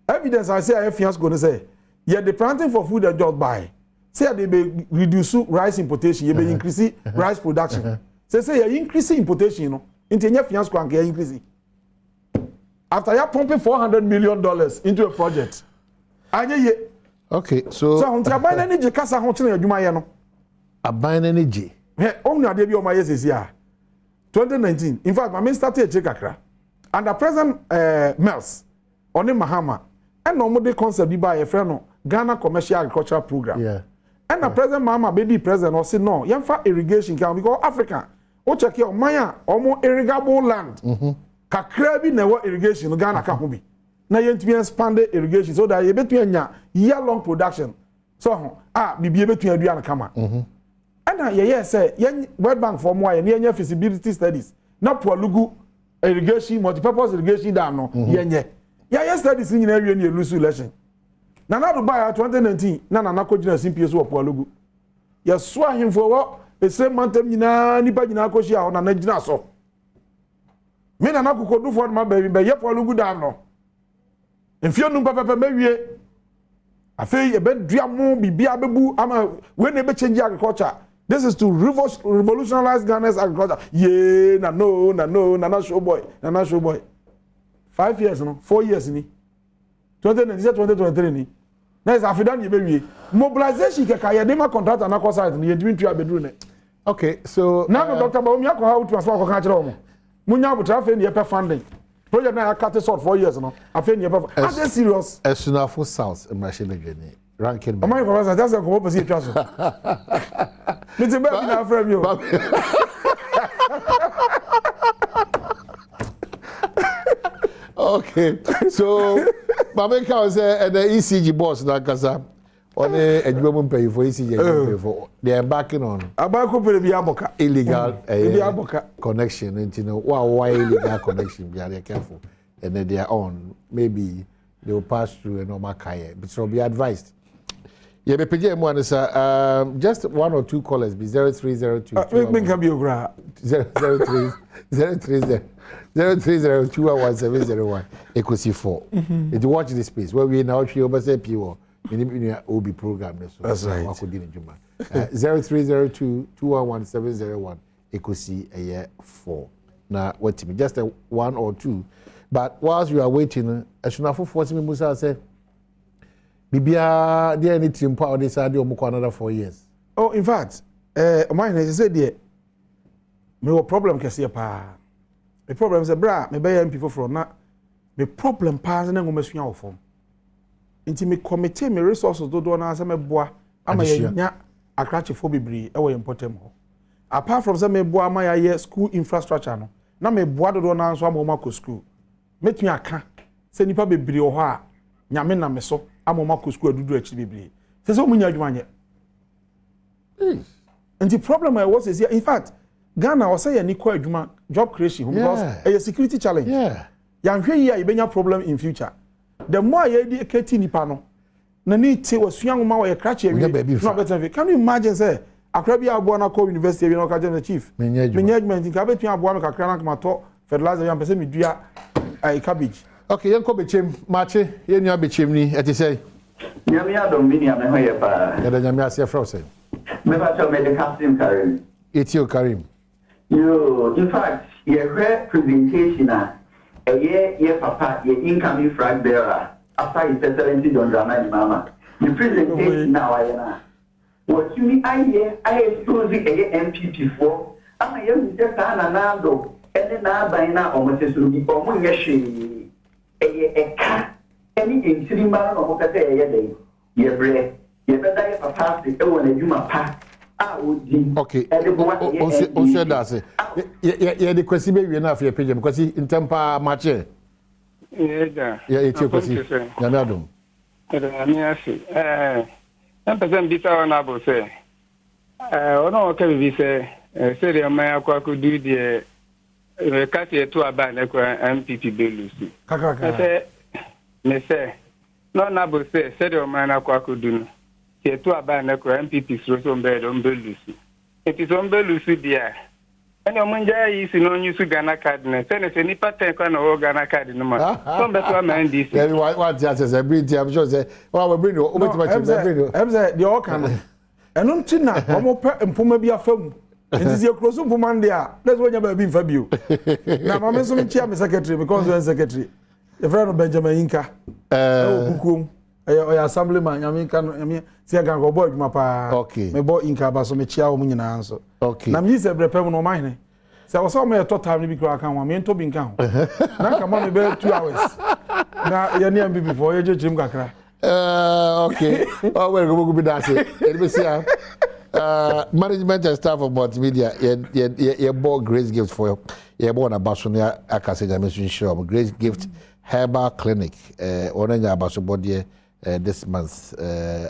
Evidence a sɛ ɛyɛ fiasco no sɛ yɛde Planting for Food and Jobs by sɛ yɛde bɛ reduce rice importation, yɛ bɛ increase rice production. Sɛ yɛ increase importation no, nti ɛnyɛ fiasco anka yɛ increase after yɛ pumping $400 million into a project, anyɛ yie. Okay, so. So ahun ti aban n'ani gye kasa ho kyerɛ adwuma yɛ no. Aban n'ani gye. Hwɛ, ohun adeɛ bi a ɔmo ayɛ sisi a 2019, in fact, maame start akyire kakra, under President Mills ɔne Mahama, ɛna ɔmo de concept bi ba a yɛfrɛ no Ghana Commercial Agricultural Program. Ɛna President Mahama bɛdi president, ɔsi no yɛmfa irrigation kan, because Africa o check yɛ ɔman a ɔmo irrigable land kakra bi na ɛwɔ irrigation no, Ghana ka ho bi, na yɛntumi expand irrigation so that yɛbɛtumi anya year long production so ho a biribi yɛbɛtumi adua no kama. Ɛna yɛyɛ sɛ yɛn World Bank fɔ mu a yɛn yɛnyɛ feasibility studies na Pualugu irrigation, multipurpose irrigation dam no, yɛnyɛ yɛayɛ studies nyinaa wie ne yɛ lose election. Nana Ado baa 2019 na Nana kɔ gyina simpie so wɔ Pualugu, yɛso ahemfo wɔ esire mantam nyinaa, nipa nyinaa kɔ hyia hɔ. Nana gyina so, me nana kokodufoɔ no ma baabi bɛyɛ Pualugu dam no mfie 5 pɛpɛpɛ mɛwie. Afei yɛbɛdua mo biribiara bɛbu ama wei na ɛbɛchange agriculture. This is to revolutionize Ghana's agriculture. Yee na no na no Nana Showboy Nana Showboy. 5 years no, 4 years ni. 2019 sɛ 2023 ni. Na yɛ sɛ afei da ne yɛbɛwie. Mobilization kɛkɛ a yɛde ma contractor n'akɔ site no, yɛntumi ntua abɛduru nɛ. Okay, so Na no Dr. Bawumia akɔ ha, wotu aso akɔka kyerɛ wɔn. Munya abotire, afei ne yɛpɛ funding. Project na yɛaka short 4 years no, afei ne yɛpɛ. Are they serious? Asunafo South mmarahyɛbadwani, ranking Ɔman yi kɔfɛ sɛ sɛ nkɔmɔ pɛ sɛ yɛtwa so. Mete bɛɛ bi na afrɛ mi o. Okay, so maame ka sɛ ɛnɛ ECG boss nankasa, ɔne adwuma mu mpanyinfoɔ, ECG adwuma mu mpanyinfoɔ, they are embarking on Abako pere bi abɔka. illegal Ebi abɔka. connection. Nti no wo a wɔayɛ illegal connection bi are careful, and then they are on, maybe they will pass through and ɔmo aka yɛ, but so be advised. Yɛbɛpagya mu ano sa just one or two callers bi, 0302. Mi nka bi okura. 0 0 3 0 0 3 0 3 0 2 1 1 7 0 1 ekosi 4. Nti watch this space where we na ɔtwe ɔbɛsɛ pii wɔ ne nua obi program ne so. That's right. Wakɔdi ne dwuma. 0302 211 701 ekosi ɛyɛ 4 na watumi just a one or two. But whilst you are waiting, ɛsonafofoɔ sɛ mi musa sɛ biribiara deɛ ne tiri mpo a ɔde saa de ɔmo kɔ another 4 years. Oh, in fact, ɔman yɛn sɛ deɛ mewɔ problem kɛseɛ paa. Me problem sɛ berɛ a mebɛyɛ MP foforɔ na me problem paa sɛ na nwoma sua wɔ fam. Nti me commit me resources dodoɔ naa sɛ mɛboa ama Adesua. Yɛnya akrakyefoɔ bebree ɛwɔ yɛn mpɔtam hɔ. Apart from sɛ meboa ama yɛayɛ school infrastructure no, na meboa dodoɔ naa nso ama wɔn akɔ school. Mɛtumi aka sɛ nipa bebree wɔ hɔ a Nyame nam me so ama wɔn akɔ school adudu akyiri bebree sɛ wɔn nya adwuma nyɛ. Nti problem a ɛwɔ sɛsi, in fact, Ghana ɔsɛ yɛn ni kɔ adwuma, job creation ho, because ɛyɛ security challenge. Yɛanhwɛ yi a, yɛbɛnya problem in future. The more a yɛde kɛti nipa no n'ani te, wasua nwoma, wɔyɛ krakye awie Wonya baabi na fa. ɔbɛtena fie. Can you imagine sɛ akora bi aboa no akɔ university awie na ɔka kyerɛ no sɛ, "Chief, Menyɛ adwuma." Menyɛ adwuma, nti nka wobɛtumi aboa me kakra na nka matɔ fertilizer bi a mpɛ sɛ medua ɛɛ cabbage." Okay, yɛnkɔ Bɛkyɛm maakye. Yɛn nua Bɛkyɛm ni, ɛte sɛ? Nyame adom bi, nea me ho yɛ paa. Yɛda Nyame ase. Ɛfrɛ wo sɛ? Mepakyɛw, mede Kasim Karim. Yɛtie o, Karim. Yo, in fact, yɛhwɛ presentation a ɛyɛ yɛ papa, yɛ incoming flag bearer after His Excellency John Dramani Mahama ne presentation na wayɛ no a, wɔtumi ayɛ ayɛ expose ɛyɛ NPP foɔ ama yɛhu sɛ saa Nana Addo ɛne n'aban no a ɔmo te so no bi, ɔmo nyɛ hwee. Ɛyɛ ɛka ɛne nkyirima no na ɔmo pɛ sɛ yɛyɛ dɛn, yɛbrɛ yɛbɛda yɛ papa ase ɛwɔ n'adwuma pa a ɔdi ɛde boa ɛyɛ Ɔnso NDC. ɛda ase. Yɛde Kwasi bɛwie no, afei yɛpagya mu. Kwasi, ntɛm paa, makyɛ. Yɛda. Yɛtie Kwasi. Nyame adom. Yɛda Nyame ase. Mpɛ sɛ mbisa hɔ no abo sɛ ɔno a ɔka biribi sɛ sɛdeɛ ɔman akɔ akɔduru deɛ, ka sɛ yɛto aba a ne kora NPP bɛlose. Kakraka. Sɛ me sɛ na ɔno abo sɛ sɛdeɛ ɔman no akɔ akɔdu no, sɛ yɛto aba a ne kora NPP suro sɛ ɔmbɛyɛ dɛ ɔmbɛlose. Nti sɛ ɔmbɛlose deɛ a, ɛne ɔmo ngyaa yi si na ɔnyi so Ghana card no, sɛne sɛ nipa 10 kora na ɔwɔ Ghana card no mu a, sɛ ɔmbɛto ama NDC. Dabi, wante ase sɛ bere nti, I'm sure sɛ wa wɔ bere ni wobɛtumi akyerɛ sɛ bere ni. Ɛm sɛ deɛ ɔka no, ɛno nti na ɔmo pɛ mpoma bi afa mu. Nti sɛ yɛkuro so mpoma no deɛ a, na sɛ wonya baabi mfa bio. Na maame nso mekyia me secretary, me constituent secretary, yɛfrɛ no Benjamin Yinka, ɛwɔ Kukuom. Ɛyɛ ɔyɛ assemblyman. Nyame nka no, Nyame sɛ yɛka nka ɔbɔ adwuma paa. Mebɔ Yinka aba so, mekyia wɔn nyinaa nso. Na meyi sɛ berɛ pɛ mu no, ɔma hene sɛ ɔsɛ ɔma yɛtɔ time no bi koraa ka ho a, mentɔ bi nka ho na nka ma me bɛyɛ 2 hours na yɛne NPP foɔ yɛkyerɛkyerɛ mu kakra. Okay. Oh, well, go go be that. It be see, management and staff of multimedia, yɛ bɔ Grace Gift for yɛ bɔ na baso ne aka sɛ Nyame nso nhyira wɔn. Grace Gift Herbal Clinic, wɔn anya abasobɔdeɛ this month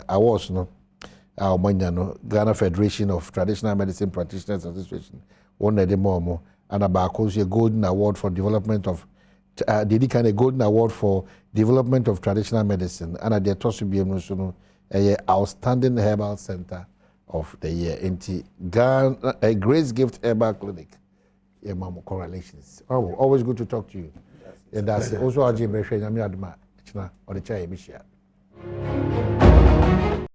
awards no a wɔn anya no, Ghana Federation of Traditional Medicine Practitioners Association wɔn na ɛde ma wɔn. Ana baako nso yɛ Golden Award for Development of deɛ di kan yɛ Golden Award for Development of Traditional Medicine, ana deɛ ɛtɔ so biem no nso no ɛyɛ Outstanding Herbal Center of the Year. Nti Ghana Grace Gift Herbal Clinic, yɛ ma mo correlations. Oh, always good to talk to you. Yɛda ase. Also agye mmerɛhwɛ. Nyame adom a, ɛkyena ɔde kyɛ a yɛbɛhyia.